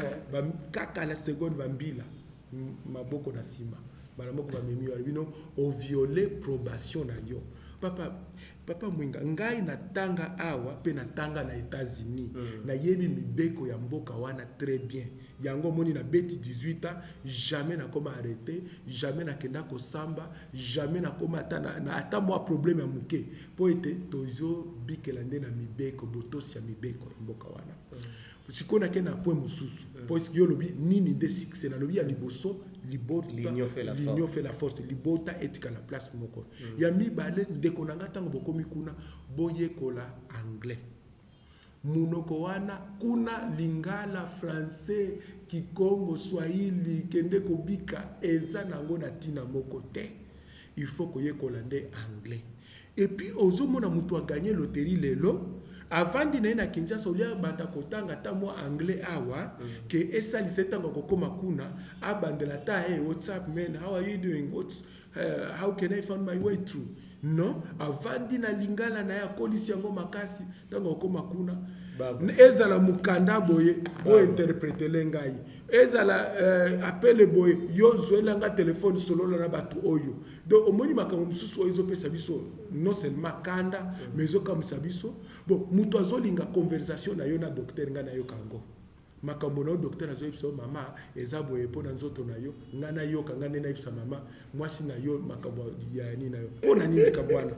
kaka la seconde bambila maboko na nsima, mbala moko bamemi yo, alobi no ovioler probation na yo. Papa, papa Mwinga, ngai natanga awa mpe natanga na États-Unis. Nayebi mibeko ya mboka wana très bien. Yango omoni nabeti 18 ans, jamais nakoma arrêté, jamais nakenda kosamba, jamais nakoma ata na ata mwa problème ya moke, mpo ete tozobikela nde na mibeko, botosi ya mibeko ya mboka wana. Sikoyo nake na point mosusu, mpo yo olobi nini nde succès. Nalobi ya liboso, libota. L'union fait la force. L'union fait la force. Libota etikala place moko. Ya mibale, ndeko na nga, ntango bokomi kuna, boyekola anglais. Munoko wana kuna, lingala, français, kikongo, swahili, kende kobika, eza nango na ntina moko te. Il faut koyekola nde anglais. Et puis ozomona moto agagner loterie lelo, avandi na ye na Kinshasa, olia banda kotanga ata mwa anglais awa ke esalisa ye ntango akokóma kuna, abandela ata: "Hey, what's up man, how are you doing? How can I find my way through?" Non, avandi na lingala na ye, akolisi yango makasi. Ntango akokóma kuna, Baba. Ezala mokanda boye, bointerpréter ngai, ezala appel boye, yo zwelanga telefone, solola na bato oyo. Donc omoni makambo mosusu oyo ezopesa biso non seulement kanda, mais ezokamwisa biso. Bon, moto azolinga conversation na yo na docteur, ngai nayoka yango, makambo na yo, docteur azoyebisa yo: "Mama, eza boye mpo na nzoto na yo." Ngai nayoka, ngai nde nayebisa mama mwasi na yo makambo ya nini na yo, mpo na nini likambo wana?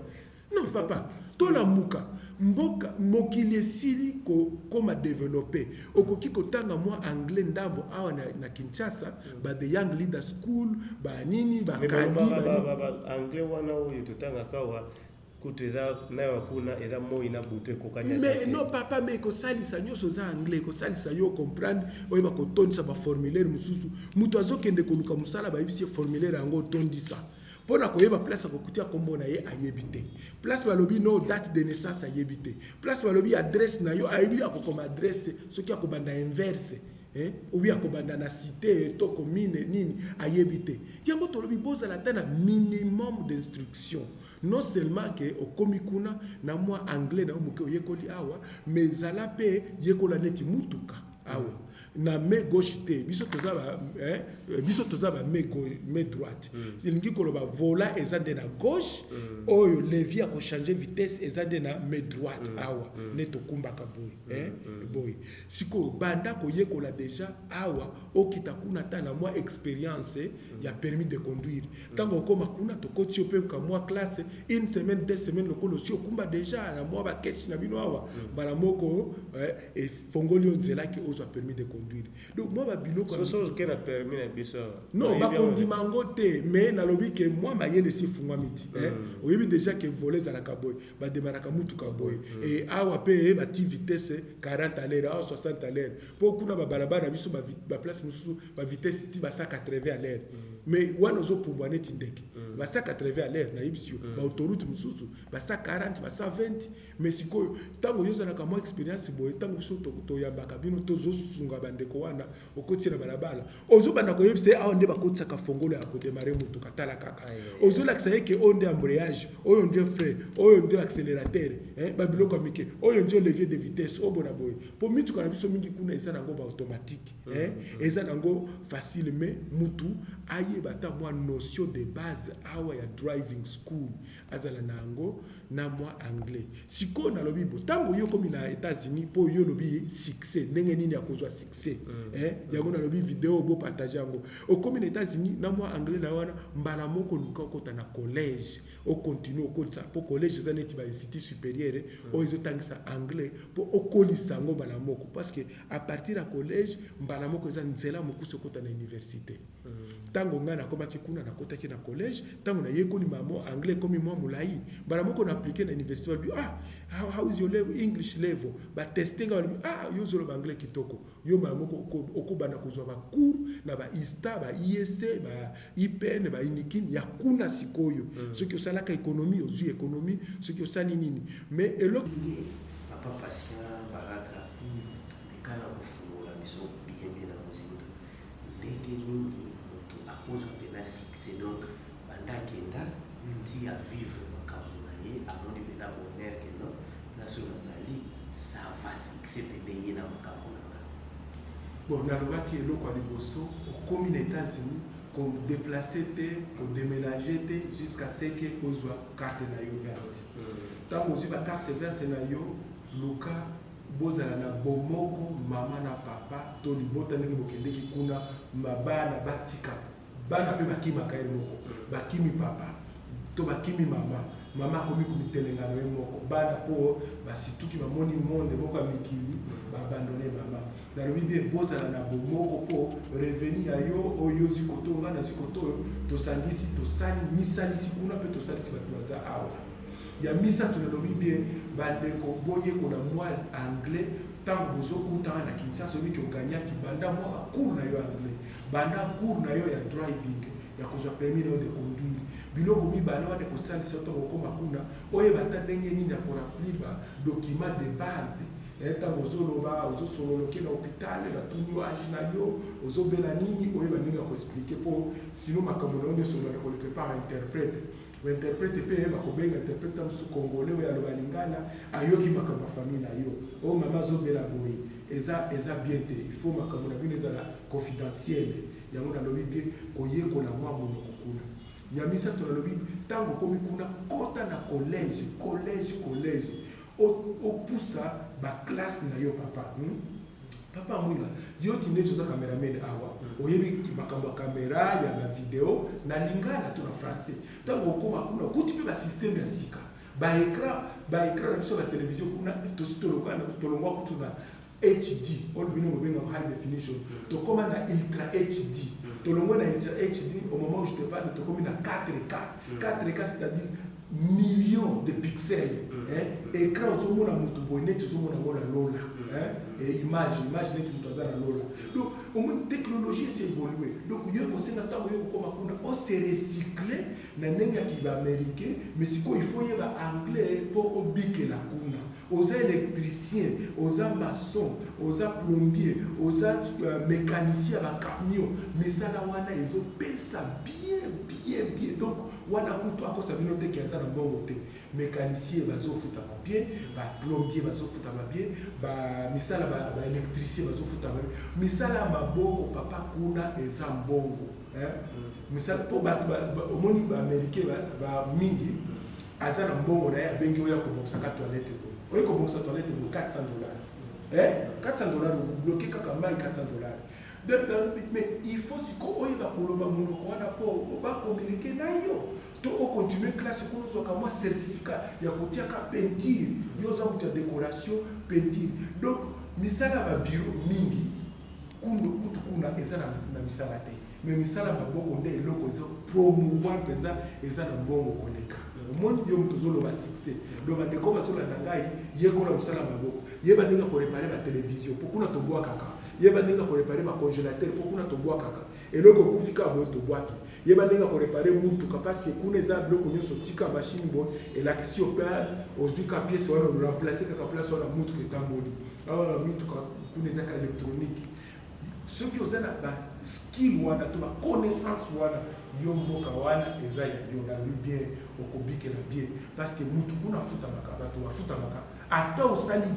Non papa, tolamuka. Mboka mokili esili kokoma développé. Okoki kotanga mwa anglais ndambo awa na Kinshasa, ba The Young Leader School, banini. Mais bakali balobaka banini. Anglais wana oyo totangaka awa kutu eza nayo kuna eza moi na butu, ekokani ata Mais te. non papa, mais ekosalisa nyonso eza anglais, ekosalisa yo comprendre, oyeba kotondisa baformulaire mosusu. Moto azokende koluka mosala, bayebisi ye formulaire yango otondisa mpo na koyeba place akokutia nkombo na ye, ayebi te. Place balobi no date de naissance, ayebi te. Place balobi adresse na yo, ayebi akokoma adresse soki akobanda inverse. Eh, obi akobanda na cité to commune nini, ayebi te. Yango tolobi bozala ata na minimum d'instruction. Non seulement ke okomi kuna na mwa anglais na yo moke oyekoli awa, mais ezala mpe yekola neti mutuka awa na main gauche te. Biso toza ba, eh, biso toza ba main droite. Elingi koloba volant eza nde na gauche, oyo levier ya kochange vitesse eza nde na main droite awa, nde tokumbaka boye, eh, boye. Sikoyo banda koyekola déjà awa, okita kuna ata na mwa expérience ya permis de conduire. Ntango okóma kuna, tokoti yo mpe ka mwa classe, une semaine, 2 semaines, lokola osi okumba déjà na mwa baketch na bino awa, mbala moko efongoli yo nzela ke ozwa permis de conduire. Donc mwa babiloko. Soso ozoke na permis na biso awa. Non. Oyebi yango. Bakondima yango te, mais nalobi ke mwa mayele esi efungwami ti, eh. Oyebi déjà ke volant ezalaka boye, bademaraka mutuka boye, e awa mpe bati vitesse 40 à l'heure, awa 60 à l'heure, mpo kuna babalabala na biso, baplace mosusu bavitesse ti ba 180 à l'heure, mais wana ozopumbwa neti ndeke. Ba 180 à l'heure, nayebisi yo, baautoroute mosusu ba 140, ba 120. Mais sikoyo ntango yo ozalaka mwa expérience boye, ntango biso toyambaka bino, tozosunga bandeko wana, okoti na balabala, ozobanda koyebisa ye awa nde bakotisaka fongolo ya kodemare motuka, tala kaka, ozolakisa ye ke oyo nde embrayage, oyo nde frein, oyo nde accélérateur, babiloko ya mike, oyo nde levier de vitesse, oyo bona boye. Mpo mituka na biso mingi kuna eza nango baautomatique, eza nango facile, mais mutu ayeba ata mwa notion de base awa ya driving school, azala na yango na mwa anglais. Sikoyo nalobi bo, ntango yo okomi na États-Unis, mpo yo olobi succès, ndenge nini ya kozwa succès, eh, yango nalobi video bopartage yango. Okomi na États-Unis na mwa anglais na yo wana, mbala moko oluka okota na collège, okontinue okolisa, mpo collège eza neti bainstitut supérieur oyo ezotangisa anglais, mpo okolisa yango mbala moko, parce que à partir ya collège, mbala moko eza nzela mokusi okota na université. Ntango ngai nakomaki kuna, nakotaki na collège. Ntango nayekoli mamo anglais ekomi mwa molai, mbala moko na appliqué na université. Balobi: "Ah, how is your level, English level?" Bateste ngai, balobi: "Ah, yo ozoloba anglais kitoko." Yo mbala moko okobanda kozwa bacours na baISTA, baISC, ba IPN, baUnikin ya kuna. Sikoyo soki osalaka économie, ozwi économie, soki osali nini, mais eloko Papa Patient Baraka, meka na kofungola biso bien bien na mozindo, ndenge nini moto akozwa mpena succès? Donc banda akenda ti avivre makambo na ye, amoni mpena bonheur ke non, place oyo nazali, ça va, succès pene ye na makambo na nga. Bon, nalobaki eloko ya liboso, okomi na États-Unis, kodéplace te, kodéménage te jusqu'à ce que ozwa carte na yo verte. Ntango ozwi bacarte verte na yo, luka bozala na bomoko, mama na papa to libota ndenge bokendeki kuna, mabana batika bana mpe bakimaka ye moko, bakimi papa to bakimi mama, mama akomi komitelengano ye moko, bana mpo basituki, bamoni monde moko ya mikili, baabandonne mama. Nalobi bien, bozala na bomoko mpo revenu ya yo oyo ozwi koto, nga nazwi koto oyo, tosangisi, tosali misalisi kuna mpe tosalisi bato baza awa. Ya misato, nalobi bien, bandeko, boyekola mwa anglais. Ntango bozokutana na Kinshasa, oyebiki oganyaki, banda mwa bacours na yo anglais, banda cours na yo ya driving, ya kozwa permis na yo de conduire. Biloko mibale wana ekosalisa yo ntango okóma kuna, oyeba ata ndenge nini ya koremplir badocument de base. Ntango ozoloba, ozosolola, oke na hôpital, batuni yo age na yo, ozobela nini, oyeba ndenge ya koexpliquer, mpo sino makambo na yo nyonso obanda koleka par interprète. Bainterprète mpe bakobenga interprète mosusu congolais oyo aloba lingala, ayoki makambo ya famille na yo, oyo mama azobela boye, eza bien te. Il faut makambo na bino ezala confidentiel. Yango nalobi bien, koyekola mwa monoko kuna. Ya misato, nalobi ntango okomi kuna, kota na collège, collège, collège, opusa baclasse na yo. Papa, Papa Mwinga, yo ti neti oza cameraman awa, oyebi makambo ya caméra, ya bavideo na lingala to na français. Ntango okóma kuna, okuti mpe basystème ya sika, baécran, baécran na biso ya batélévision kuna, tosi tolongwa kutu na HD oyo bino bobengaka high definition, tokóma na ultra HD. Tolongwa na ultra HD, au moment où je te parle, tokomi na 4K. 4K, c'est-à-dire millions de pixels, hein? Écran ozomona motu boye neti ozomona ngo na lola, hein? Et image neti moto aza na lola. Donc Omoni, technologie esi évolue. Donc yo ekosenga, ntango yo kokóma kuna, ose recycle na ndenge ya kibaaméricain. Mais sikoyo il faut oyeba anglais mpo obikela kuna. Oza électricien, oza maçon, oza plombier, oza mécanicien ya bacamion, misala wana ezopesa bien, bien, bien. Donc wana kutu akosa bino te ke aza na mbongo te. Mécanicien bazofutama bien, baplombier bazofutama bien, bamisala baélectricien bazofutama bien. Misala ya maboko, papa, kuna eza mbongo. Misala mpo bato, omoni, baaméricain bamingi aza na mbongo na ye, abengi oyo akobongisaka toilette boye, oyo kobongisa toilette boye, $400, $400, obloquer kaka mai, $400. Mais il faut siko oyeba koloba monoko wana mpo bacommuniquer na yo, to ocontinue classe kuna, ozwaka mwa certificat ya kotiaka peinture. Yo oza moto ya décoration, peinture. Donc misala ya babiro mingi kundu kutu kuna eza na misala te, mais misala maboko nde eloko eza promouvoir mpenza, eza na mbongo koleka. Omoni, yo moto ozoloba succès. Donc bandeko bazolanda ngai, yekola mosala maboko, yeba ndenge koréparer batélévision mpo kuna tobwakaka, yeba ndenge koréparer bacongélateur mpo kuna tobwakaka eloko ekufi kaka boye, tobwaki. Yeba ndenge koréparer mutuka, parce que kuna eza biloko nyonso, tika machine boye, elakisi yo mpe ozwi ka pièce wana, oremplace kaka place wana, mutuka etamboli. Awa mituka kuna ezaka électronique. Soki oza na baskill wana to baconnaissance wana, yo mboka wana eza ya yo. Nalobi bien, okobikela bien, parce que mutu kuna afutamaka, bato bafutamaka. Ata osali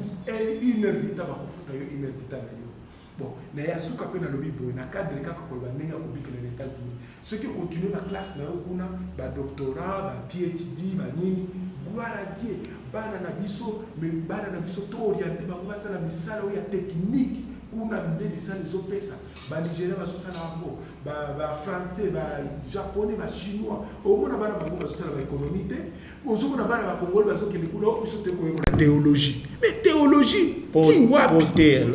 une heure du temps, bakofuta yo une heure du temps na yo. Bon, na ya suka mpe nalobi boye, na cadre kaka koloba ndenge ya kobikela na États-Unis: soki ocontinue baclasse na yo kuna, badoctorat, ba PhD, banini, gloire à Dieu. Bana na biso, mais bana na biso toorienter bango basala misala oyo ya technique. Kuna nde misala ezopesa. Banigérien bazosala yango, bafrançais, bajaponais, bachinois. Omona bana bango bazosala baéconomie te. Ozomona bana bakongoli bazokende kuna, biso te koyekola théologie. Mais théologie ti wapi?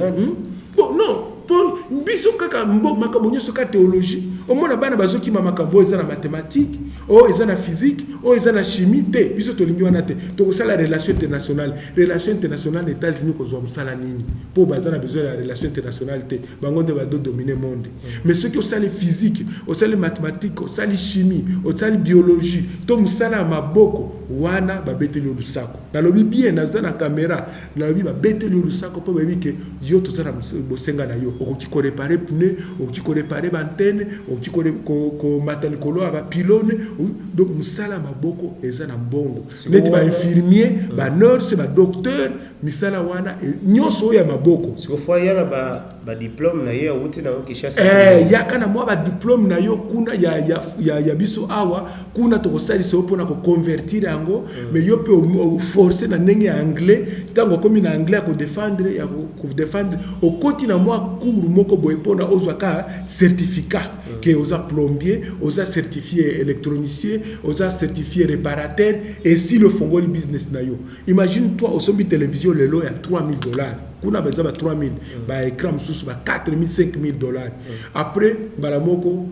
Bon, non, po biso kaka makambo nyonso ka théologie. Omona bana bazokima makambo oyo eza na mathématique, oyo eza na physique, oyo eza na chimie te. Biso tolingi wana te. Tokosala relation internationale. Relation internationale na États-Unis, kozwa mosala nini? Mpo baza na besoin ya relation internationale te, bango nde bazodominer monde. Mais soki osali physique, osali mathématique, osali chimie, osali biologie to mosala ya maboko wana, babeteli yo lusako. Nalobi bien, naza na caméra, nalobi babeteli yo lusako mpo bayebi ke yo toza na bosenga na yo. Okoki koréparer pneu, okoki koréparer baantenne, okoki komata likolo ya bapylône. Donc mosala ya maboko eza na mbongo, neti bainfirmier, banurse, badocteur, misala wana nyonso oyo ya maboko. Sikofoa ya na badiplôme na ye awuti nango Kinshasa. Yaka na mwa badiplôme na yo kuna ya biso awa. Kuna tokosalisa yo mpona koconvertir yango. Mais yo mpe oforce na ndenge ya anglais. Ntango okomi na anglais ya kodéfendre, ya kodéfendre, okoti na mwa cours moko boye mpona ozwa ka certificat ke oza plombier, oza certifié électronicien, oza certifié réparateur. Esili, ofongoli business na yo. Imagine toi, osombi télévision lelo ya $3000. Kuna baza ba 3000, baécran mosusu ba 4000, $5000. Après, mbala moko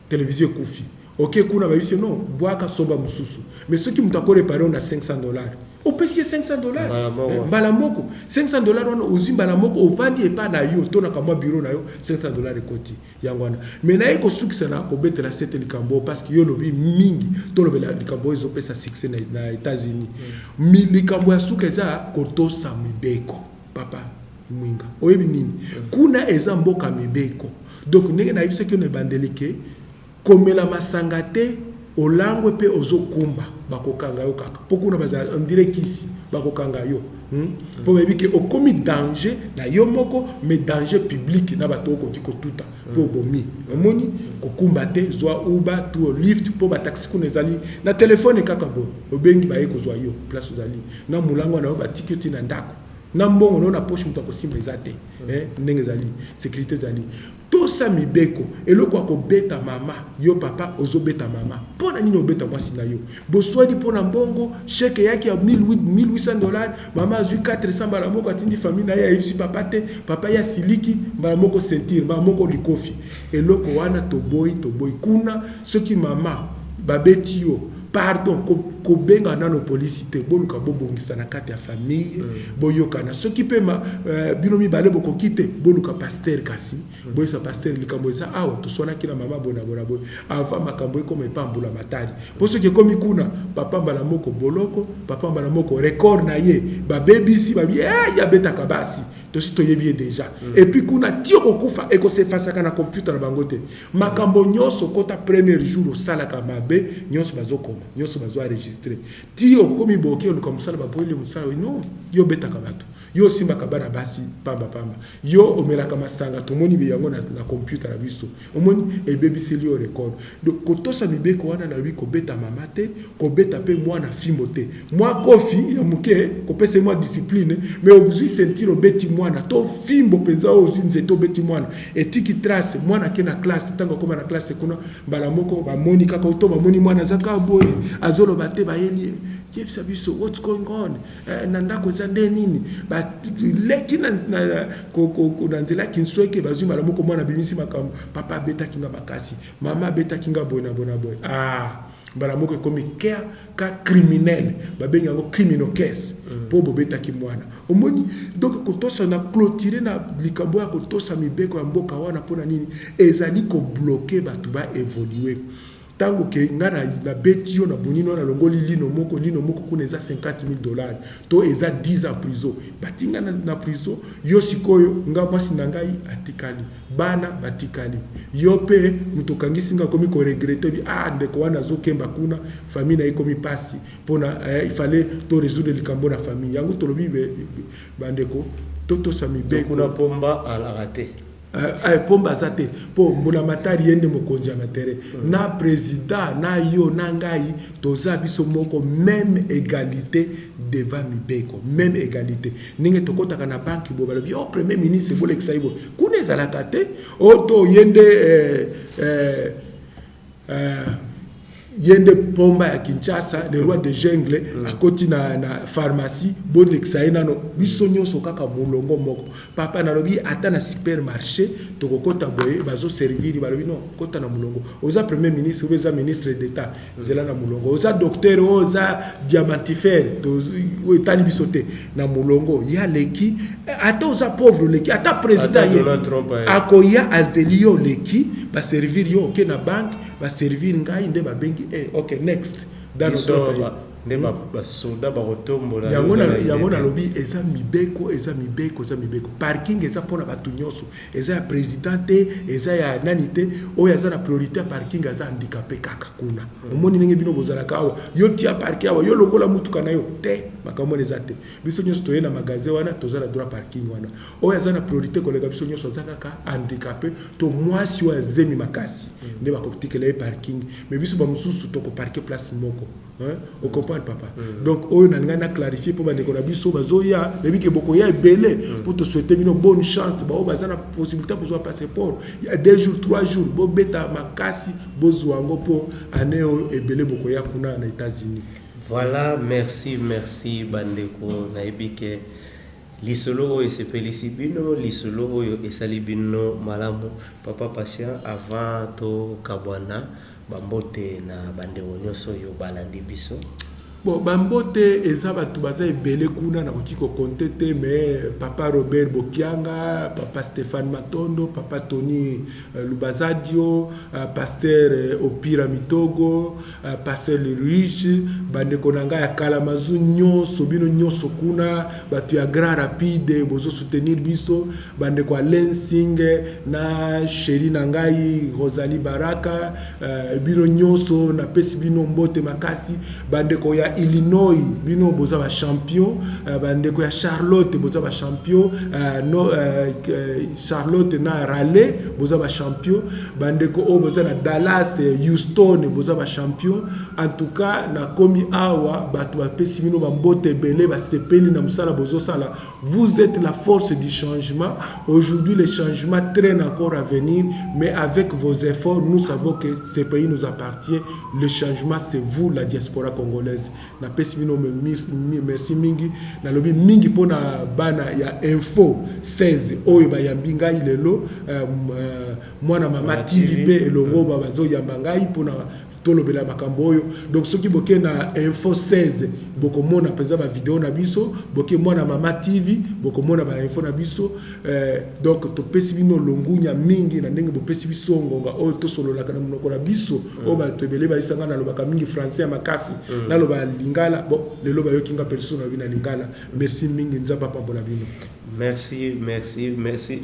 télévision ekufi, oke kuna, bayebisi: non, bwaka, somba mosusu. Mais soki moto akoréparer na $500, opesi ye $500. Mbala moko. Mbala moko $500 wana ozwi, mbala moko ovandi epa na yo to na kamwa bureau na yo, $500 ekoti yango wana. Mais naye kosukisa na kobetela sete likambo oyo, parce que yo olobi mingi, tolobela likambo oyo ezopesa succès na États-Unis. Likambo ya suka eza kotosa mibeko. Papa Mwinga, oyebi nini? Kuna eza mboka mibeko. Donc ndenge nayebisaki yo na ebandeli ke komela masanga te, olangwe mpe ozokumba, bakokanga yo kaka, mpo kuna bazala on dirait kisi, bakokanga yo, Mpo bayebi ke okomi danger na yo moko, mais danger public na bato okoki kotuta mpo obomi. Omoni, kokumba te, zwa Uber to Lyft, mpo bataxi kuna ezali na telefone kaka boye, obengi, baye kozwa yo place ozali na molango na yo, batiki yo ntina ndako na mbongo na yo na poche, moto akosimba eza te. Ndenge ezali, sécurité ezali, tosa mibeko. Eloko ya kobeta mama, yo papa ozobeta mama, mpo na nini obeta mwasi na yo? Boswani mpo na mbongo, chèque eyaki ya $1800, mama azwi 400, mbala moko atindi famille na ye, ayebisi papa te, papa ye asiliki, mbala moko ceinture, mbala moko likofi. Eloko wana toboyi, toboyi kuna. Soki mama babeti yo Pardon, kobenga nano polisi te, boluka bobongisa na kati ya famille, boyokana. Soki mpe bino mibale bokoki te, boluka pasteur, kasi boyesa pasteur likambo eza awa, toswanaki na mama boye na boye na boye, avant makambo ekoma epambula matari. Mpo soki ekomi kuna, papa mbala moko boloko, papa mbala moko record na ye babebisi, babi eh, abetaka basi, tosi toyebi ye déjà. Et puis kuna ti okokufa, ekosefasaka na computer na bango te. Makambo nyonso okota premier jour osalaka mabe, nyonso bazokoma, nyonso bazoenregistrer ti okomi boke oluka mosala, baboyeli mosala. Non, yo obetaka bato, yo osimbaka bana basi pamba pamba, yo omelaka masanga, tomoni yango na computer na biso. Omoni, ebebiseli yo record. Donc kotosa mibeko wana nalobi, kobeta mama te, kobeta mpe mwana fimbo te, mwa kofi ya moke kopesa ye mwa discipline. Mais ozwi ceinture obeti mwana, to fimbo mpenza oyo ozwi nzete obeti mwana, etiki trace. Mwana ake na classe, ntango akóma na classe kuna, mbala moko bamoni kaka to bamoni mwana aza kaka boye, azoloba te. Bayeli ye: "Yebisa biso what's going on na ndako, eza nde nini?" Baleki na nzela ya kinsweke, bazwi mbala moko mwana abimisi makambo: "Papa abetaki nga makasi, mama abetaki nga boye na boye na boye." Ah, mbala moko ekomi cas criminel, babengi yango criminal case, mpo bobetaki mwana. Omoni? Donc kotosa na clôture na likambo ya kotosa mibeko ya mboka wana, mpona nini? Ezali kobloquer bato baévoluer. Ntango ke nga nabeti yo na bonino wana, nalongoli lino moko, lino moko kuna eza 50 000 dollars to eza 10 ans prison. Batinga na prison yo sikoyo, nga mwasi na ngai atikali, bana batikali, yo mpe moto okangisi nga akomi koregretter bi: "Ah, ndeko wana azokemba kuna, famille na ye ekomi mpasi." Mpona il fallait to résoudre likambo na famille yango. Tolobi bandeko, totosa mibeko. Kuna pomba alaka te. Pomba aza te, mpo mbula matari ye nde mokonzi ya matere na président na yo na ngai, toza biso moko, même égalité devant mibeko, même égalité. Ndenge tokɔtaka na banque boye, balobi: "O premier ministre, bolekisa ye boye." Kuna ezalaka te o to ye nde ye nde pomba ya Kinshasa, le roi de jungle. Akoti na pharmacie, bolekisa ye nano. Biso nyonso kaka molongo moko. Papa, nalobi ata na supermarché tokokɔta boye, bazoservir, balobi: "Non, kɔta na molongo. Oza premier ministre oyo, eza ministre d'état, zela na molongo. Oza docteur oyo, oza diamantifère, oyo etali biso te, na molongo." Ya leki, ata oza pauvre, oleki ata président, ye akoya, azeli yo, oleki, baservir yo, oke na banque, baservir ngai nde babengi: "Eh, ok, next." Nde basoda bakotombola. Yango nalobi, eza mibeko, eza mibeko, eza mibeko. Parking eza mpona bato nyonso, eza ya président te, eza ya nani te. Oyo aza na priorité ya parking aza handicapé kaka kuna. Omoni ndenge bino bozalaka awa, yo tia parke awa, yo lokola mutuka na yo te, makambo wana eza te. Biso nyonso toye na magasin wana, toza na droit parking wana. Oyo aza na priorité koleka biso nyonso aza kaka handicapé to mwasi oyo azemi makasi, nde bakotikela ye parking. Mais biso bamosusu tokoparke place moko, hein? Ocomprendre, papa? Donc oyo nalingai na clarifier mpo bandeko na biso bazoya, nayebi ke bokoya ebele, mpo tosouhaite bino bonne chance. Baoyo baza na possibilité kozwa passeport ya 2 jours, 3 jours, bobeta makasi, bozwa yango, mpo ane oyo ebele bokoya kuna na États-Unis. Voilà, merci, merci bandeko. Nayebi ke lisolo oyo esepelisi bino, lisolo oyo esali bino malamu. Papa Patient, avant tokabwana, bambote na bandeko nyonso oyo balandi biso. Bon, bambote eza, bato baza ebele kuna, nakoki kocompter te, mais papa Robert Bokianga, papa Stéphane Matondo, papa Tony Lubazadio, pasteur Opira Mitogo, pasteur Le Riche, bandeko na ngai ya Kalamazu nyonso, bino nyonso kuna, bato ya Grand Rapide bozosoutenir biso, bandeko ya Lensing na chéri na ngai Rosalie Baraka, bino nyonso napesi bino mbote makasi. Bandeko ya Illinois, bino boza bachampion. Bandeko ya Charlotte, boza bachampion. No, Charlotte na Raleigh, boza bachampion. Bandeko oyo boza na Dallas, Houston, boza bachampion. En tout cas, nakomi awa, bato bapesi bino bambote ebele, basepeli na mosala bozosala. Vous êtes la force du changement. Aujourd'hui, le changement traîne encore à venir, mais avec vos efforts, nous savons que ce pays nous appartient. Le changement, c'est vous, la diaspora congolaise. Napesi bino merci mingi. Nalobi mingi mpona bana ya Info 16 oyo bayambi ngai lelo, Mwana Mama TV mpe elongo bazoyamba ngai mpona Tolobela makambo oyo. Donc soki boke na Info 16, bokomona mpenza bavideo na biso. Boke Mwana Mama TV, bokomona bainfo na biso. Donc topesi bino longunya mingi na ndenge bopesi biso ngonga oyo tosololaka na monoko na biso. Oyo bato ebele bayebisa nga nalobaka mingi français ya makasi, naloba lingala. Bon, lelo bayoki nga mpe lisusu nalobi na lingala. Merci mingi, Nzambe apambola bino. Merci, merci, merci.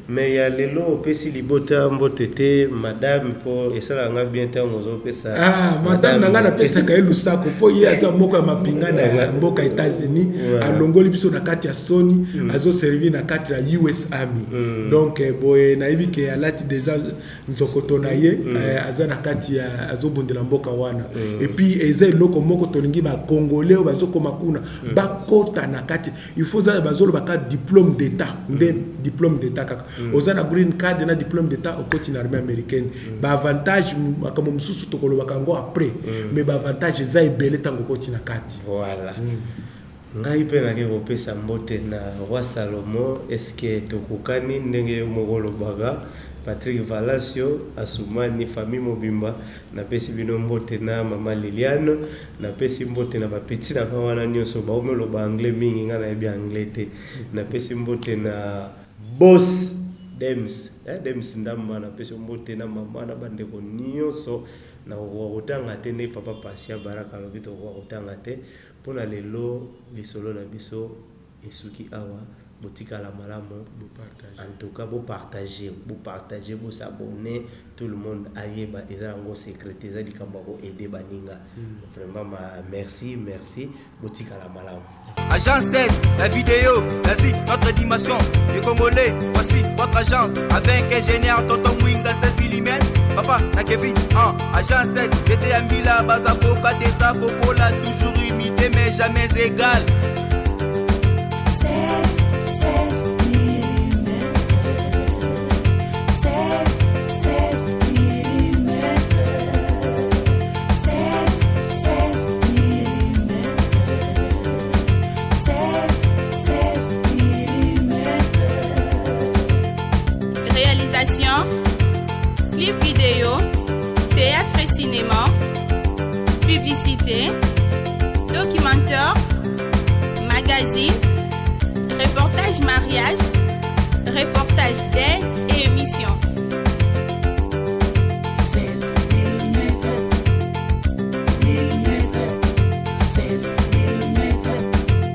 Mais ya lelo opesi libota mbote te, madame, mpo esalaka nga bien ntango ozopesa. Ah, madame na ngai, napesaka ye lusako mpo ye aza moko ya mapinga na mboka États-Unis. Alongoli biso na kati ya soni, azoservir na kati ya US Army. Donc boye nayebi ke alati déjà nzokoto na ye, aza na kati ya azobundela mboka wana. Et puis eza eloko moko tolingi bacongolais oyo bazokoma kuna bakota na kati. Il faut oza, bazoloba ka diplôme d'état nde, diplôme d'état kaka. Oza na green card na diplôme d'état, okoti na armée américaine. Baavantage, makambo mosusu tokolobaka yango après, mais baavantage eza ebele ntango okoti na kati. Voilà. Ngai mpe nake kopesa mbote na roi Salomo. Eske tokokani ndenge yo moko olobaka? Patrick Valasio Asumani, famille mobimba, napesi bino mbote na mama Liliane. Napesi mbote na bapeti na nga wana nyonso baomi oloba anglais mingi, ngai nayebi anglais te. Napesi mbote na boss Dems, Dems Ndamba, napesi mbote na mama na bandeko nyonso. Nakokoka kotanga te nde papa Pasia Baraka alobi tokoka kotanga te. Mpona lelo, lisolo na biso esuki awa. Botikala malamu. En tout cas, bopartage, bopartage, bosabonner, tout le monde ayeba. Eza yango secret, eza likambo ya koaider baninga. Vraiment ma, merci, merci, botikala malamu. Agence 16, la vidéo, l'Asie, notre dimension. Les Congolais, voici votre agence. Avec ingénieur Tonton Mwinga 16 mm. Papa, na Kevin, 1. Agence 16, j'étais à Mbila, Bazaboka, Tessa, Coca, toujours imité, mais jamais égal. 16, 16 mm. 16, 16 mm. 16, 16 mm. 16, 16 mm. Réalisation, clip vidéo, théâtre et cinéma, publicité, documentaire, magazine, reportage mariage, reportage d'aide et émission.